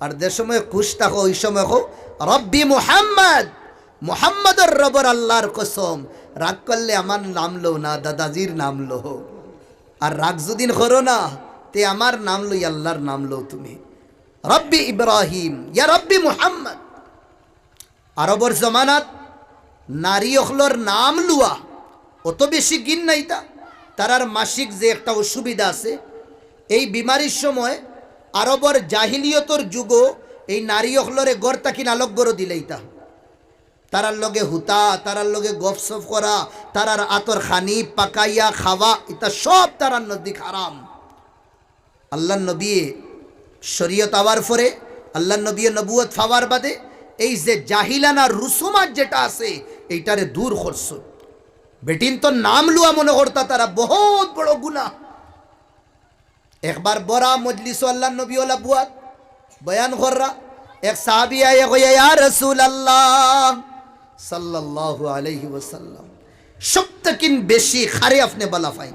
আর যে সময় খুশ থাকো, ওই সময় কও, "রব্বি মুহাম্মদ।" মুহাম্মদর রবর আল্লাহর কসম। রাগ করলে আমার নাম লও না, দাদাজির নাম লও। আর রাগ যুদিন করো না, তে আমার নাম লই, আল্লাহর নাম লও তুমি। "রব্বি ইব্রাহিম, ইয়া রব্বি মুহাম্মদ।" আরবর জমানাত নারী অকলর নাম লওয়া অত বেশি ঘিন্না ইতা। তারার মাসিক যে একটা অসুবিধা আছে, এই বিমারির সময় আরবর জাহিলিয়তর যুগো এই নারী অকলরে ঘর থাকি আলগ ঘরো দিলাইতা। তারার লগে হুতা, তারার লগে গফসফ করা, তারার আতর খানি পাকাইয়া খাওয়া, ইতা সব তারার নজদিক হারাম। আল্লাহর নবীয়ে শরীয়ত আওয়ার পরে, আল্লাহর নবীয়ে নবুয়ত পাওয়ার বাদে এই যে জাহিলানা রুসুমাত যেটা আছে, এইটারে দূর করছইন। বেটিন্তর নাম লওয়া মনে করতা তারা বহুত বড় গুনাহ। একবার বড়া মজলিসো আল্লাহর নবী ওলা বুয়াত বয়ান কররা, এক সাহাবী আইয়া কইয়া, "ইয়া রাসূলুল্লাহ সাল্লাল্লাহু আলাইহি ওয়াসাল্লাম, সব থাকি বেশি কারে আপনে বালা পাইন?"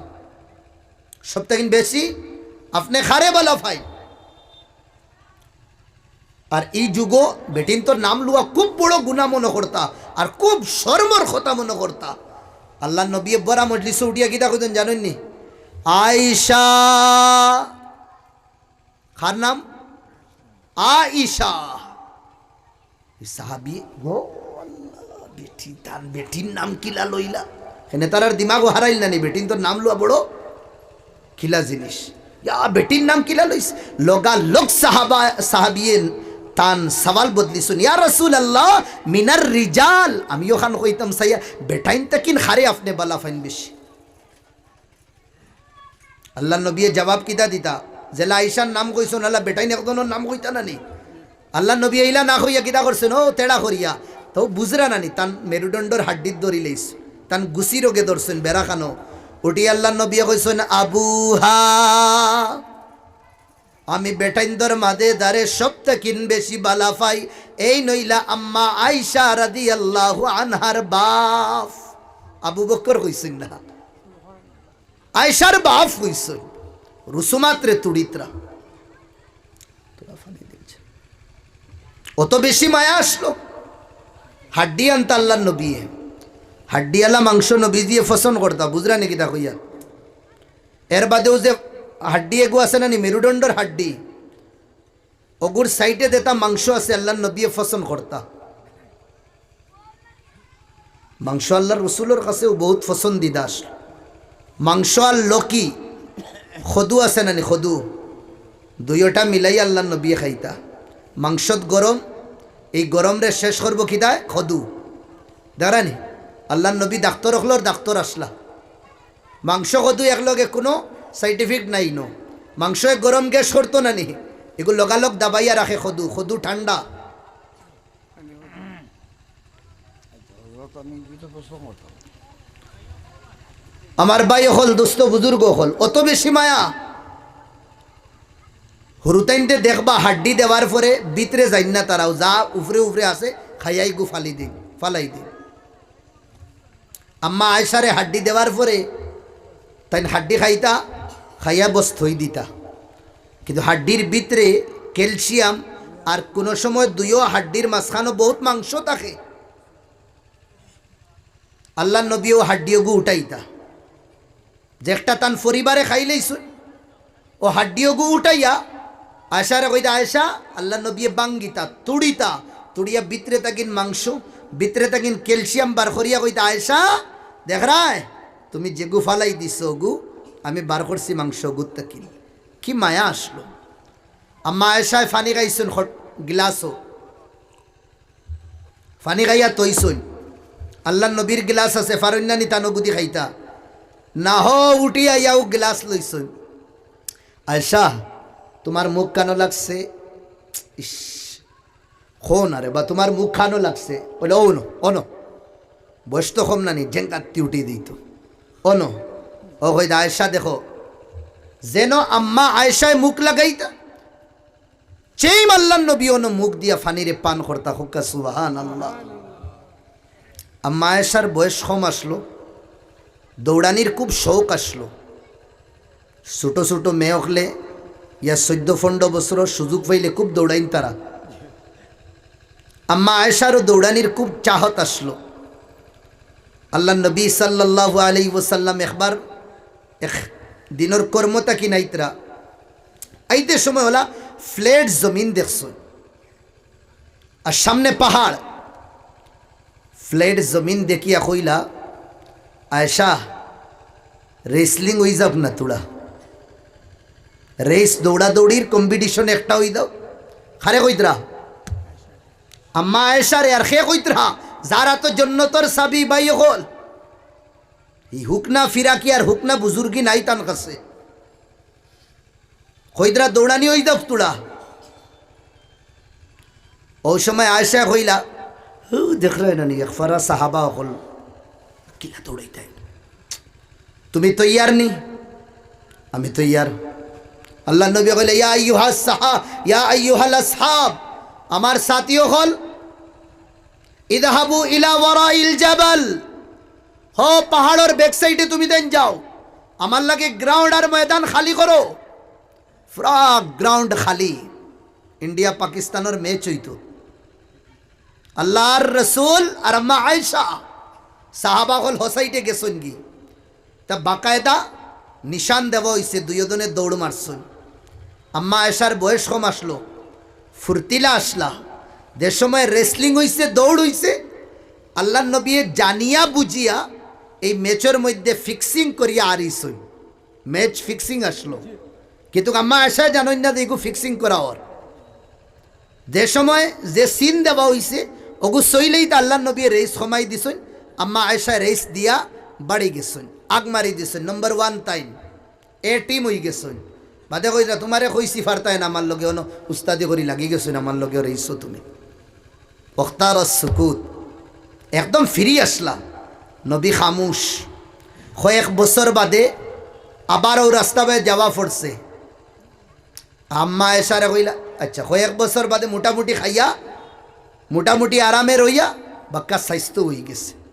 সব থাকি বেশি আপনে কারে বালা পাইন? আর ই যুগো বেটিন্তর নাম লওয়া খুব বড় গুনাহ মনে করতা, আর খুব শরমর কথা মনে করতা। আল্লাহর নবীয়ে বড়া মজলিসো উঠিয়া কিতা কইছইন জানইন নি? "আয়েশা।" কার নাম? আয়েশা। এই সাহাবী, "ও আল্লাহ, বেটি, তান বেটির নাম কিলা লইলা?" এনে তারার দিমাগো হারাইল না নি, বেটিন্তর নাম লওয়া বড় কিলা জিনিস। ইয়া, বেটির নাম কিলা লইস? লগালগ সাহাবা, সাহাবিয়ে তান সওয়াল বদলিছইন, "ইয়া রাসূলুল্লাহ, মিনার রিজাল।" আমিও খান কইতাম চাইয়া, "বেটাইন থাকি কারে আপনে বালা পাইন বেশি?" আল্লাহর নবীয়ে জবাব কিতা দিতা? যেলা আয়েশার নাম কইছইন, আল্লাহ বেটাইন একজনর নাম কইতা না নি? আল্লাহর নবীয়ে ইলা না কইয়া কিতা করছইন? ও তেড়া করিয়া। তো বুঝরা না নি, তান মেরুদণ্ডর হাড্ডিত ধরিলাইছইন, তান গুছির অগে ধরছইন, বেড়া খানো। উঠি আল্লাহর নবীয়ে কইছইন, "আবুহা।" আমি বেটাইন্তর মাঝে যারে সব থাকি বেশি বালা পাই, এইন অইলা আম্মা আয়েশা রাদিয়াল্লাহু আনহার বাফ। আবু বকর কইছইন না, আয়েশার বাফ কইছইন। রুসুমাতরে তুড়িতরা। অত বেশি মায়া আসলো। হাড্ডি আনতা আল্লাহর নবীয়ে। হাড্ডিআলা মাংস নবীজিয়ে পছন্দ করতা, বুঝরা নি কিতা কইয়ার? এর বাদেও যে হাড্ডি এগু আছে না নি, মেরুদণ্ডর হাড্ডি, অগুর সাইডে যেটা মাংস আছে, আল্লাহর নবীয়ে পছন্দ করতা। মাংস আল্লাহর রসুলর কাছেও বহুত পছন্দিদা আসলো। মাংস আর লকি, খদু আছে না নি, খদু, দুইওটা মিলাই আল্লাহর নবীয়ে খাইতা। মাংসত গরম, এই গরমরে শেষ করবো কিতায়? খদু। দেখরা নি, আল্লাহর নবী ডাক্তর অকলর ডাক্তর আসলা। মাংস খদু একলগে কোনো side effect নাই নো। মাংসয়ে গরম গ্যাস করতো না নি, এগু লগালগ দাবাইয়া রাখে খদু, খদু ঠান্ডা। আমার ভাই অকল, দোস্ত বুজুর্গ অকল, অত বেশি মায়া। হুরুতাইন্তে দেখবা হাড্ডি দেওয়ার পরে ভিতরে যাইন না তারাও, যা উপরে উপরে আছে খাইয়াই গু ফালি দিন, ফালাই দিন। আম্মা আয়েশারে হাড্ডি দেওয়ার পরে তাইন হাড্ডি খাইতা, খাইয়া বস থই দিতা। কিন্তু হাড্ডির ভিতরে ক্যালসিয়াম, আর কোনো সময় দুইও হাড্ডির মাঝখানো বহুত মাংস থাকে। আল্লাহর নবীও হাড্ডিওগু উঠাইতা, যে একটা তান পরিবারে খাইলেইছইন, ও হাড্ডিওগু উঠাইয়া আয়েশারে কইতা, "আয়েশা," আল্লাহর নবীয়ে ভাঙ্গিতা, তুড়িতা, তুড়িয়া ভিতরে থাকিন মাংস, ভিতরে থাকিন ক্যালসিয়াম বার করিয়া কইতা, "আয়েশা, দেখরায়, তুমি যেগু ফালাই দিছো ওগু, আমি বার করছি মাংস ওগুর থাকিন।" কি মায়া আসলো। আম্মা আয়েশায় পানি খাইছইন খট-, গিলাসও। পানি খাইয়া তইছইন। আল্লাহর নবীর গিলাস আছে, ফারইন্না নি তান ওগুদি খাইতা। না হ, উঠিয়া আইয়া অউ গ্লাস লইছইন। "আয়েশা, তুমার মুখ কানো লাগছে?" "ইস, কও না রে বা, তুমার মুখ কানো লাগছে?" বলে, "অউ নু, অনো।" বয়স তো কম নানি, জেঙ্গাত্তি উঠি দিত। "অনো।" অউ কইতা, "আয়েশা দেখো, যেন আম্মা আয়েশায় মুখ লাগাইতা, চেইম আল্লার নবী অনো মুখ দিয়া ফানিরে পান করতা।" কউক্কা সুবহানাল্লাহ। আম্মা আয়েশার বয়স কম আছলো, দৌড়ানির খুব শখ আছলো। ছোট ছোট মেয়ে অকলে ইয়া চৈদ্দ পনরো বছরর সুযোগ পাইলে খুব দৌড়াইন তারা। আম্মা আয়েশারও দৌড়ানির খুব চাহত আছলো। আল্লার নবী সাল্লাল্লাহু আলাইহি ওয়াসাল্লাম একবার এক দিনর কর্ম থাকি নাইতরা, আইতে সময় অলা ফ্ল্যাট জমিন দেখছইন, আর সামনে পাহাড়। ফ্ল্যাট জমিন দেখিয়া কইলা, "আয়েশা, wrestling অই যাউক না থুড়া, রেস, দৌড়াদৌড়ির competition একটা অই যাউক।" কারে কইতরা? আম্মা আয়েশারে। আর কে কইতরা? যারা তো জন্নতর চাবি ভাই অকল। ই হুকনা ফিরাকি আর হুকনা বুজুর্গি নাই তান কাছে। কইতরা, "দৌড়ানি অই যাউক থুড়া।" অউ সময় আয়েশায় কইলা, "হু, দেখরায় না নি, এক ফারা সাহাবা অকল কিলা দৌড়াইতায়। তুমি তৈয়ার নি?" "আমি তৈয়ার।" আল্লার নবী কইলা, "ইয়া আইয়ুহাস সাহা, ইয়া আইয়ুহাল আসহাব, আমার সাথী অকল, ইযহাবু ইলা ওয়ারাইল জাবাল, হো পাহাড়র ব্যাক সাইডে তুমি দেন যাও, আমার লাগি গ্রাউন্ড আর ময়দান খালি করো।" পুরা গ্রাউন্ড খালি, ইন্ডিয়া পাকিস্তানর ম্যাচ অইতো। আল্লার রসুল আর আম্মা আয়েশা, সাহাবা অকল হো সাইডে গেছইন গি। তা বাকায়দা নিশান দেওয়া অইছে, দুইওজনে দৌড় মারছইন। আম্মা আয়েশার বয়স কম আছলো, ফুর্তিলা আছলা। যে সময় wrestling অইছে, দৌড় অইছে, আল্লার নবীয়ে জানিয়া বুঝিয়া এই ম্যাচর মধ্যে ফিক্সিং করিয়া আরিছইন। ম্যাচ ফিক্সিং আছলো, কিন্তু আম্মা আয়েশায় জানইন না যে ইগু ফিক্সিং করা অর। যে সময় যে সিন দেওয়া অইছে, অগু চইলেইতা আল্লার নবীয়ে রেস কমাই দিছইন, আম্মা আয়েশায় রেস দিয়া বাড়ি গেছইন, আগ মারি দিছইন। নাম্বার ওয়ান তাইন, এ টিম অই গেছইন। বাদে কইরা, "তুমারে কইছি পারতায় না আমার লগে, অনো উস্তাদি করি লাগি গেছইন আমার লগে, রেসো তুমি।" ওয়াখতারাস সুকুত, একদম ফিরি আছলা। নবী খামুশ। কয়েক বছর বাদে আবার অউ রাস্তা বায় যাওয়া পড়ছে। আম্মা আয়েশারে কইলা, আচ্ছা, কয়েক বছর বাদে মোটামুটি খাইয়া, মোটামুটি আরামে রইয়া, বাক্কা স্বাস্থ্য অই গেছে।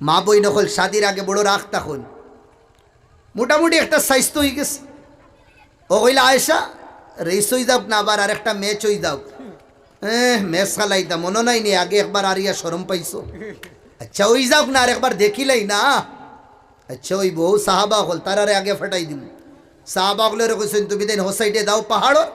মা বইন অকল শাদির আগে বড় রাগ থাকইন, মোটামুটি একটা স্বাস্থ্য অই গেছে। অউ কইলা, "আয়েশা, রেস অই যাউক না, আবার আরেকটা ম্যাচ অই যাউক।" "এহ, ম্যাচ খেলাইতা মনো নাই নি, আগে একবার আরিয়া শরম পাইছো। আচ্ছা, অই যাউক না, আরেকবার দেখিলাই না।" আচ্ছা, অইবো, অউ সাহাবা অকল, তারারে আগে ফাটাই দিমু। সাহাবা অকলরে কইছইন, "তুমি দেন হো সাইডে যাও পাহাড়র,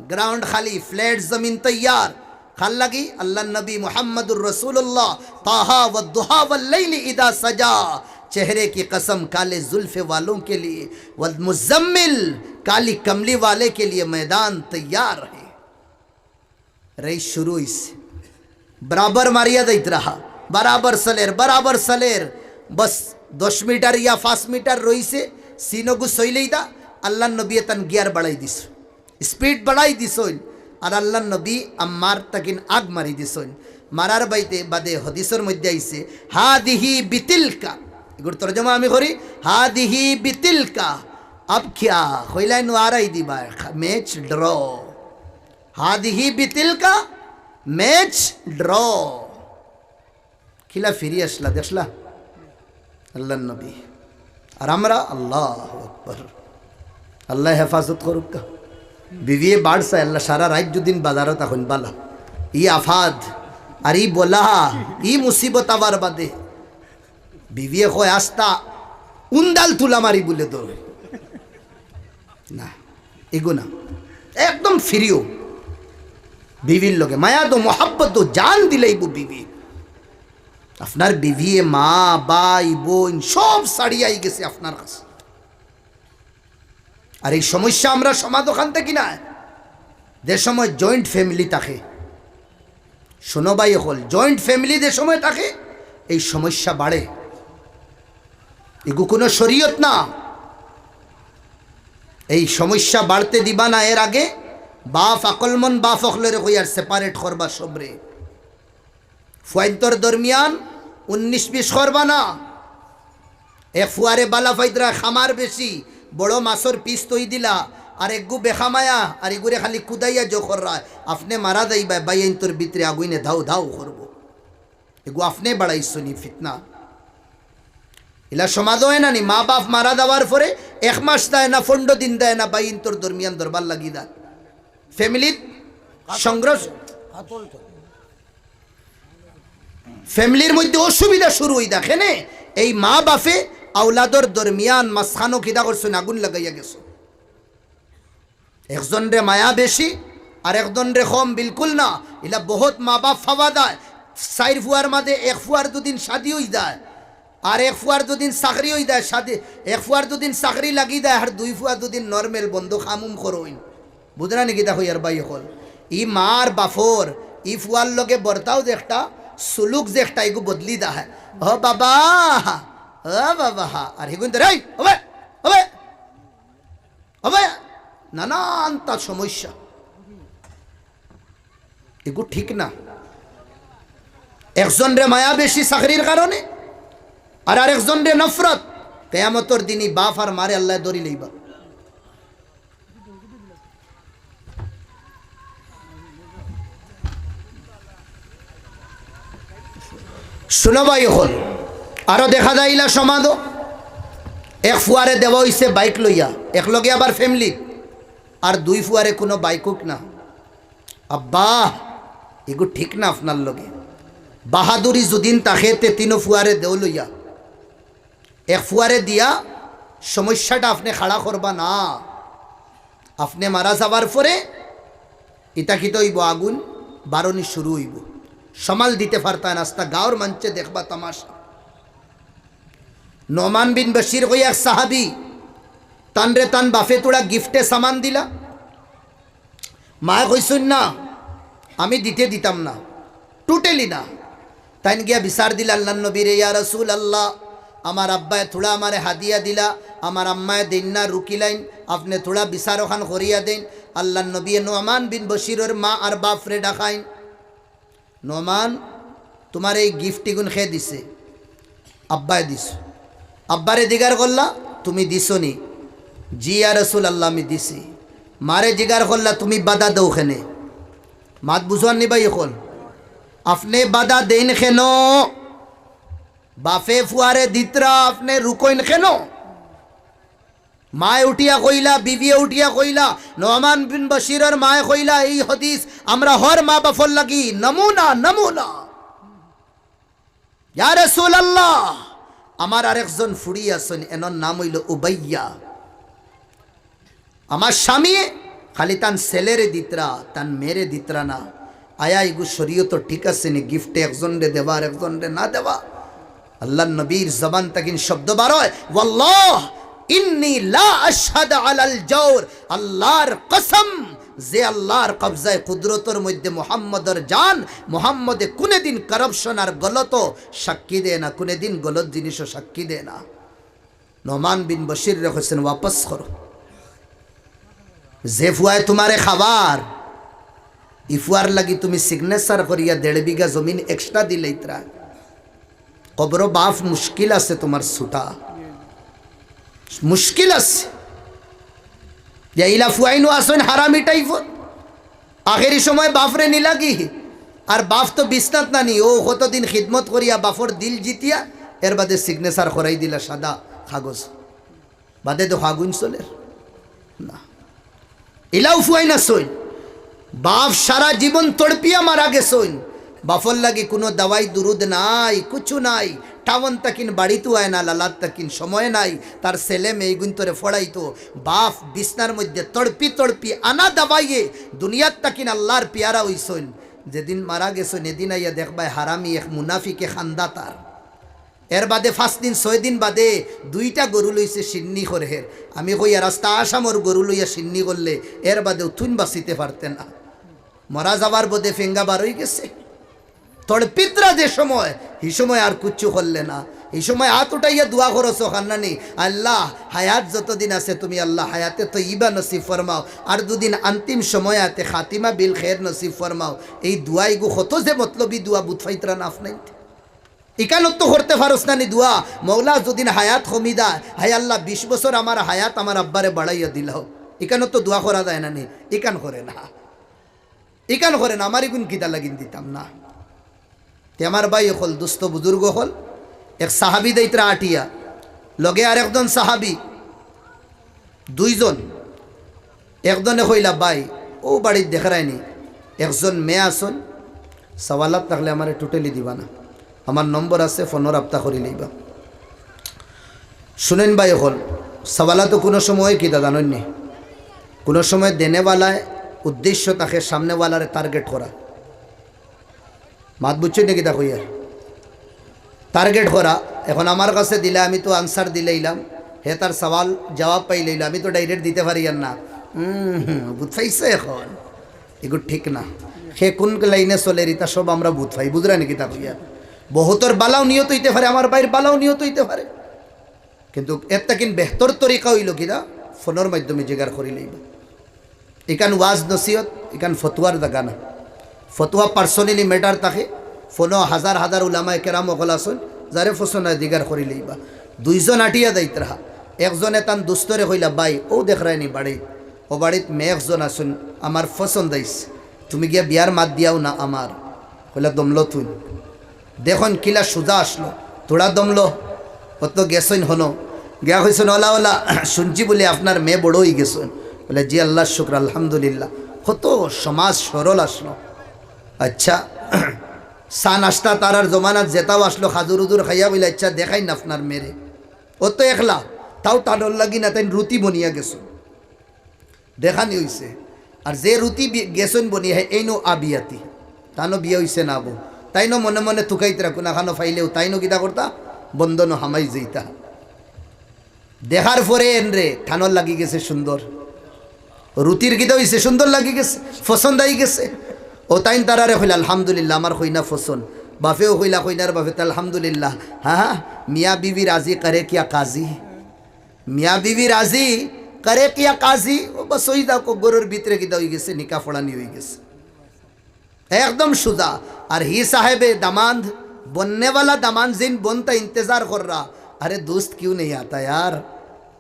গ্রাউন্ড খালি, ফ্ল্যাট জমিন তৈয়ার।" কার লাগি? আল্লার নবী মুহাম্মাদুর রাসূলুল্লাহ, তাহা ওয়াদ্দুহা ওয়াল্লাইলি ইযা সাজা, চেহারে কি কসম কালে জুলফে ওয়ালোঁ কে লিয়ে, ওয়াল মুজাম্মিল, কালি কমলি ওয়ালে কে লিয়ে ময়দান তৈয়ার হে। রেস শুরু অইছে, বরাবর মারিয়া যাইতরা, বরাবর চলের, বরাবর চলের। বস দশ মিটার ইয়া পাঁচ মিটার রইছে, সিনগু চইলেইতা, আল্লার নবীয়ে তান গিয়ার বাড়াই দিছইন, স্পিড বাড়াই দিছইন। আর আল্লার নবী আম্মার তাকিন আগ মারি দিছইন। মারার বাইতে বাদে হাদিসর মধ্যে আইছে, "হাদিহি বিতিলকা।" এগুর তর্জমা আমি করি, "হাদিহি বিতিলকা।" আব কিয়া? কইলাইন, "আরাই দিবা, ম্যাচ ড্র।" হাদিহি বিতিলকা, ম্যাচ ড্র। কিলা ফিরি আছলা, দেখলা? আল্লার নবী। আর আমরা, আল্লাহু আকবার। আল্লায় হেফাজত করউক্কা। বিবিয়ে বাড় চায়, আল্লাহ সারা রাইত দুদিন বাজারো থাকইন বালা। ই আফাদ, আর ই বলা, ই মুসিবত আবার বাদে। বিবিয়ে কয়, "আস্তা উন্দাল তুলা মারি বুলে দৌড়।" না, এগু না। একদম ফিরিও। বিবির লগে মায়া তো, মহাব্বত তো, জান দিলাইবো বিবি। আপনার বিবিয়ে মা, ভাই, বইন সব ছাড়িয়া আই গেছে আপনার কাছে। আর এই সমস্যা আমরা সমাজ অখান থাকি না, যে সময় জয়েন্ট ফ্যামিলি থাকে, শোনো ভাই অকল, জয়েন্ট ফ্যামিলি যে সময় থাকে, এই সমস্যা বাড়ে। ইগু কুনু শরীয়ত না। এই সমস্যা বাড়তে দিবা না। এর আগে বাফ, আকলমন বাফ অকলরে কইয়ার separate করবা সবরে। ফুয়াইন্তর দরমিয়ান উনিশ বিশ করবা না। এক ফুয়ারে বালা পাইতরায়, খামার বেশি, বড় মাছর পিস থই দিলা, আর এগু বেখামায়া, আর ইগুরে খালি কুদাইয়া জো কররায়। আপনে মারা যাইবায়, বাইয়াইন্তর ভিতরে আগুইনে ধাউ ধাউ করবো। এগু আপনে বাড়াইছনি ফিতনা। ইলা সমাজো অয় না নি, মা বাফ মারা যাওয়ার পরে এক মাস দেয় না, পনরো দিন দেয় না, বাইয়াইন্তর দরমিয়ান দরবার লাগি যায়, ফ্যামিলির সংঘর্ষ, ফ্যামিলির মধ্যে অসুবিধা শুরু অই যায়। কেনে? এই মা বাফে আওলাদর দরমিয়ান মাঝখানো কিতা করছইন, আগুন লাগাইয়া গেছইন। একজনরে মায়া বেশি, আর একজনরে কম, বিলকুল না। ইলা বহুত মা বাফ পাওয়া যায়, চাইর ফুয়ার মাঝে এক ফুয়ার দুদিন শাদি অই যায়, আর এক ফুয়ার দুদিন চাকরি অই যায়, শাদি, এক ফুয়ার দুদিন চাকরি লাগি যায়, আর দুই ফুয়া দুদিন নরমেল বন্ধ কামুম করইন। বুঝরা নি কিতা কইয়ার ভাই অকল? ই মার বাফর, ই ফুয়ার লগে বর্তাও যে একটা, সুলুক যে একটা, এগু বদলি যায়। ও বাবা, ও বাবা, আর হিগুন তো রে, ওবে, ওবে, ওবে, নানানতা সমস্যা। এগু ঠিক না। একজনরে মায়া বেশি চাকরির কারণে, আর আরেকজনরে নফরত। কিয়ামতর দিন ই বাফ আর মারে আল্লায় ধরি লইবা। শুনো ভাই অকল, আরো দেখা যায় ইলা সমাজো, এক ফুয়ারে দেওয়া অইছে বাইক লইয়া, এক লগে আবার ফ্যামিলি, আর দুই ফুয়ারে কুনু বাইকুক না। আব্বা, এগু ঠিক না আপনার লগে। বাহাদুরি যুদিন থাকে তে তিনো ফুয়ারে দেও লইয়া। এক ফুয়ারে দিয়া সমস্যাটা আপনে খাড়া করবা না। আপনে মারা যাবার পরে ইতা কিতা অইবো, আগুন বারনি শুরু অইবো। সামাল দিতে পারতা না, আস্তা গাঁওর মানষে দেখবা তামাশা। নোমান বিন বশির কইয়া এক সাহাবি, তানরে তান বাফে থুড়া গিফটে সামান দিলা। মায়ে কইছইন, "না, আমি দিতে দিতাম না, টোটালি না।" তাইন গিয়া বিচার দিলা আল্লার নবীরে, "ইয়া রাসুলাল্লাহ, আমার আব্বায় থুড়া আমারে হাদিয়া দিলা, আমার আম্মায় দেইন না, রুকিলাইন, আপনে থুড়া বিচার অখান করিয়া দেইন।" আল্লার নবীয়ে নোমান বিন বশিরর মা আর বাফরে ডাকাইন, "নোমান, তুমার এই গিফট ইগুন কে দিছে?" "আব্বায় দিছে।" আব্বারে জিগার করলা, "তুমি দিছো নি?" "জি ইয়া রাসুলাল্লাহ, আমি দিছি।" মারে জিগার করলা, "তুমি বাধা দেও কেনে?" মাত বুঝোয়ার নি ভাই অকল? আপনে বাধা দেইন কেনে? বাফে ফুয়ারে দিতরা, আপনে রুকইন কেনে? মায়ে উঠিয়া কইলা, বিবিয়ে উঠিয়া কইলা, নোমান বিন বশিরর মায়ে কইলা, "এই হাদিস আমরা হর মা বাফর লাগি নমুনা, নমুনা।" ইয়া রাসুলাল্লাহ, আমার আরেকজন ফুড়ি আছইন, এনর নাম অইলো উবাইয়া। আমার স্বামীয়ে খালি তান ছেলেরে দিতরা, তান মেয়েরে দিতরা না। আয়া ইগু শরীয়তো ঠিক আছে নি, গিফটে একজনরে দেওয়া আর একজনরে না দেওয়া? আল্লার নবীর জবান থাকি শব্দ বারয়, "ওয়াল্লাহ, ইন্নী লা আশহাদু আলাল জাওর।" আল্লার কসম, যে আল্লার কবজায় কুদরতর মধ্যে মুহাম্মদর জান, মুহাম্মদে কুনুদিন corruption আর গলতো সাক্ষী দেয় না, কুনুদিন গলত জিনিসও সাক্ষী দেয় না। নোমান বিন বশিররে কইছইন, "ওয়াপস করো।" যে ফুয়ায় তুমারে খাবার, ই ফুয়ার লাগি তুমি signature করিয়া দেড় বিঘা জমিন extra দিলাইতরা। কবরো বাফ মুশকিল আছে তুমার ছুটা। মুশকিল আছে। যে ইলা ফুয়াইনও আছইন হারামি টাইপর। আখেরি সময় বাফরে নিলাগি। আর বাফ তো বিছনাত নানি, ও কতদিন খিদমত করিয়া বাফর দিল জিতিয়া, এর বাদে signature করাই দিলা সাদা কাগজ। বাদে তো আগুন চলের না। ইলাও ফুয়াইন আছইন। বাফ সারা জীবন তড়পিয়া মারা গেছইন। বাফর লাগি কুনু দাওয়াই দুরুদ নাই, কুছু নাই। টাউন থাকিন বাড়িত আয় না, লালাত থাকিন সময় নাই। তার ছেলে মেয়েগুইন্তরে ফড়াইতো। বাফ বিছনার মধ্যে তড়পি তড়পি আনা দাওয়াইয়ে দুনিয়াত থাকিন আল্লার পিয়ারা অইছইন। যেদিন মারা গেছইন, এদিন আইয়া দেখবায় হারামি এক মুনাফিকে খান্দা তার। এর বাদে পাঁচ দিন, ছয় দিন বাদে দুইটা গরু লইছে শিন্নি করের। আমি কই, আর আস্তা আসামর গরু লইয়া শিন্নি করলে, এর বাদে উঠুন বাঁচিতে পারতে না। মরা যাবার বদে ফেঙ্গা বার অই গেছে। তড়পিতরা যে সময়, হি সময় আর কুচ্ছু করলে না। এই সময় আত উঠাইয়া দোয়া করছো কান্নানি, "আল্লাহ, হায়াত যতদিন আছে তুমি আল্লাহ হায়াতে তৈয়বা নসিব ফরমাও, আর দুদিন অন্তিম সময় আতে খাতিমা বিল খের নসিব ফরমাও।" এই দোয়া ইগু কত যে মতলবি দোয়া, বুঝ পাইতরা না আপনাইন? ইকানো তো করতে পারস না নি দোয়া, "মৌলা, যদিন হায়াত কমি যায়, হায় আল্লাহ, বিশ বছর আমার হায়াত আমার আব্বারে বাড়াইয়া দিলাও।" ইকানো তো দোয়া করা যায় না নি, ইকান করে না, ইকান করে না, আমার ইগুন কিতা লাগিন দিতাম না। তে আমার ভাই অকল, দুস্ত বুজুর্গ অকল, এক সাহাবি দেইতরা আটিয়া, লগে আর একজন সাহাবি, দুইজন। একজনে কইলা, "ভাই, অউ বাড়িত দেখরায়নি, একজন মেয়ে আছইন, সওয়ালাত থাকলে আমারে টুটেলি দিবা না, আমার নম্বর আছে, ফোনো রাবতা করি লইবা।" শুনেন ভাই অকল, সওয়ালাত তো কুনু সময় কিতা জানইন নি, কুনু সময় দেনেওয়ালায় উদ্দেশ্য থাকে সামনেওয়ালারে টার্গেট করা। মাত বুঝছইন নি কিতা কইয়ার? টার্গেট করা। এখন আমার কাছে দিলে আমি তো আনসার দিলাইলাম, হে তার সওয়াল জওয়াব পাইলাইলো, আমি তো ডাইরেক্ট দিতে পারিয়ার না। হুম, হুম, বুঝ পাইছো এখন? ইগু ঠিক না। হে কুন লাইনে চলের ইতা সব আমরা বুঝ পাই, বুঝরা নি কিতা কইয়ার? বহুতর বালাও নিয়ত অইতে পারে, আমার ভাইর বালাও নিয়ত অইতে পারে, কিন্তু এর থাকিন বেহতর তরিকা অইলো কিতা, ফোনর মাধ্যমে জিগার করি লইবা। ইখান ওয়াজ নসিহত, ইখান ফতুয়ার জাগা না। ফতুয়া পার্সোনালি ম্যাটার থাকে, ফোনো হাজার হাজার উলামায়ে কেরাম অকল আছইন, যারে পছন্দ অয় জিগার করি লইবা। দুইজন আটিয়া যাইতরা, একজনে তান দুস্তরে কইলা, "ভাই, অউ দেখরায়নি বাড়িত, অউ বাড়িত মেয়ে একজন আছইন, আমার পছন্দ অইছে, তুমি গিয়া বিয়ার মাত দিয়াও না আমার।" কইলা, "দমলো তুই।" দেখইন কিলা সুজা আছলো, থুড়া দমলো, অত গেছইন হনো, গিয়া কইছইন, "ওলা, ওলা, শুনছি বুলে আপনার মেয়ে বড় অইগেছইন।" বুলে, "জি, আল্লার শুকর, আলহামদুলিল্লাহ।" কত সমাজ সরল আছলো। আচ্ছা, চা নাস্তা তারার জমানাত যেতাও আছলো, খাজুর উজুর খাইয়া বুলে, "আচ্ছা, দেখাইন আপনার মেয়েরে।" অত একলা, তাও টানর লাগি না, তাইন রুতি বনিয়া গেছইন। দেখানি অইছে। আর যে রুতি বি-, গেছইন বনি, হে এইনো আবিয়াতি। তানো বিয়া অইছে না বো। তাইনো মনে মনে তুকাইতরা কুনাখানো পাইলেও, তাইনো কিতা করতা? বন্ধনো হামাই যাইতা। দেখার পরে এনরে টানর লাগি গেছে সুন্দর। রুতির কিতা অইছে? সুন্দর লাগি গেছে, পছন্দ আই গেছে। অউ তাইন তারারে কইলা, "আলহামদুলিল্লাহ, আমার কইনা পছন্দ।" বাপেও কইলা, কইনার বাপে, "তে আলহামদুলিল্লাহ।" হ্যাঁ, হ্যাঁ, মিয়া বিবি রাজি করে কিয়া কাজী। মিয়া বিবি রাজি করে কিয়া কাজী, ও বাস অই যাউক, ঘরর ভিতরে কিতা অই গেছে, নিকা পড়ানি অই গেছে। একদম সুজা। আর হি সাহেবে দামান্দ, বননেওয়ালা দামান্দ জিন বনতা ইন্তেজার কররা, আরে দোস্ত কিউ নেই আতা ইয়ার,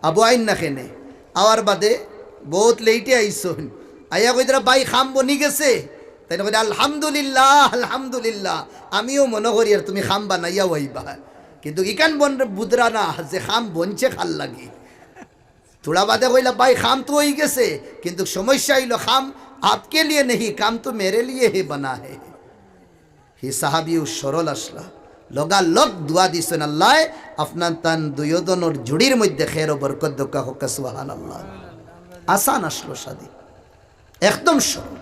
আবু আইন না কেনে, আওয়ার বাদে বউত লেইটে আইছইন, আইয়া কইতরা, "ভাই, কাম বনি গেছে?" তাইন কইতরা, "আলহামদুলিল্লাহ, আলহামদুলিল্লাহ।" আমিও মনো করি আর তুমি কাম বানাইয়া আইবা। কিন্তু ইখান বন বুদরা না যে কাম বনছে কার লাগি। থুড়া বাদে কইলা, "ভাই, কাম তো অই গেছে, কিন্তু সমস্যা অইলো কাম আপকে লিয়ে নেহি, কাম তো মেরে লিয়ে হি বানা হে।" হি সাহাবিও সরল আছলা, লগালগ দোয়া দিছইন, "আল্লায় আপনার তান দুইওজনর জুড়ির মধ্যে খের ও বরকত দেউক্কা", কউক্কা সুবহানাল্লাহ। আসান আছলো শাদি। একদম সরল।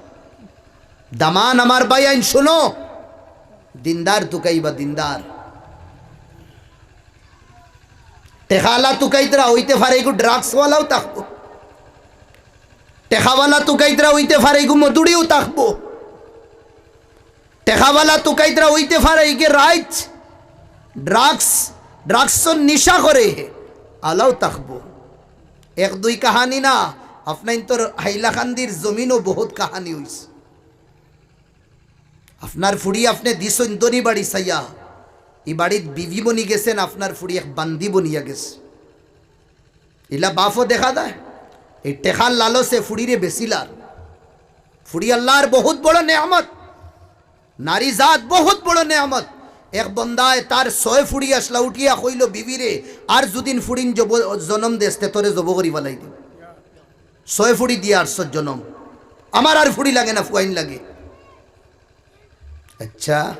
দামান আমার ভাই আইন শুনো, দিনদার তুকাইবা দিনদার। টেকাআলা তুকাইতরা অইতে পারে ইগু ড্রাগসওয়ালাও থাকবো, টেকাআলা তুকাইতরা অইতে পারে ইগু মদুড়িও থাকবো, টেকাআলা তুকাইতরা অইতে পারে ইগে রাইত ড্রাগস, ড্রাগসর নিশা করে আলাও থাকবো। এক দুই কাহানি না, আপনাইনতর হাইলাকান্দির জমিনো বহুত কাহানি অইছে। আপনার ফুড়ি আপনে দিছইন ধনী বাড়ি চাইয়া, ই বাড়িত বিবি বনি গেছইন, আপনার ফুড়ি এক বান্দি বনিয়া গেছে। ইলা বাফও দেখা যায়, এই টেকার লালসে ফুড়িরে বেচিলার। ফুড়ি আল্লার বহুত বড় নেয়ামত। নারী জাত বহুত বড় নেয়ামত। এক বন্দায় তার ছয় ফুড়ি আছলা, উঠিয়া কইলো বিবিরে, "আর যুদিন ফুড়িন জব-, জনম দেস, তে তোরে জব করি ফালাই দিমু। ছয় ফুড়ি দিয়া আটশো জনম। আমার আর ফুড়ি লাগে না, ফুয়াইন লাগে।" আচ্ছা,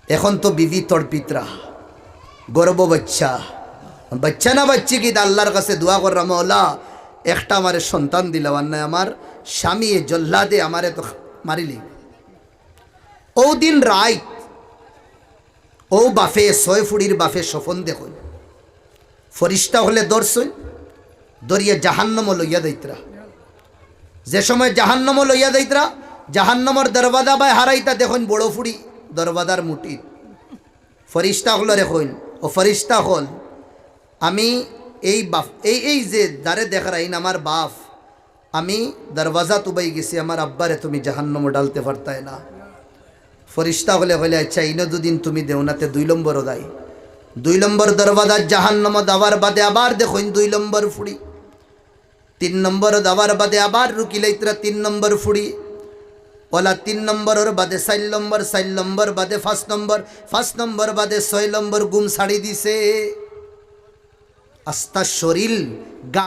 এখন তো বিবি তড়পিতরা, গর্ভ বাচ্চা, বাচ্চা না বাচ্চি কিতা, আল্লার কাছে দোয়া কররা, "মওলা, একটা আমারে সন্তান দিলাও, আর নায় আমার স্বামী এ জল্লাদে আমারে তো মারিলি।" অউ দিন রাইত অউ বাফে, ছয় ফুড়ির বাফে স্বপন দেখইন, ফিরিস্তা অকলে ধরছইন, ধরিয়া জাহান্নামো লইয়া যাইতরা। যে সময় জাহান্নামো লইয়া যাইতরা, জাহান্নামর দরওয়াজা বায় হারাইতা দেখইন বড় ফুড়ি দরওয়াজার মুটিত। ফিরিস্তা অকলরে কইন, ও ফিরিস্তা অকল, আমি এই বাফ, এই, এই যে যারে দেখরাইন আমার বাফ, আমি দরওয়াজাত উবাই গেছি, আমার আব্বারে তুমি জাহান্নামো ডালতে পারতায় না। ফিরিস্তা অকলে কইলে, "আচ্ছা, ইনো দুদিন তুমি দেও না, তে দুই নম্বরো যাই।" দুই নম্বর দরওয়াজাত জাহান্নামো দেওয়ার বাদে আবার দেখইন দুই নম্বর ফুড়ি, তিন নম্বর দেওয়ার বাদে আবার রুকিলাইতরা তিন নম্বর ফুড়ি। অলা তিন নম্বরর বাদে চাইর নম্বর, চাইর নম্বর বাদে পাঁচ নম্বর, পাঁচ নম্বর বাদে ছয় নম্বর, ঘুম ছাড়ি দিছে। আস্তা শরীর গা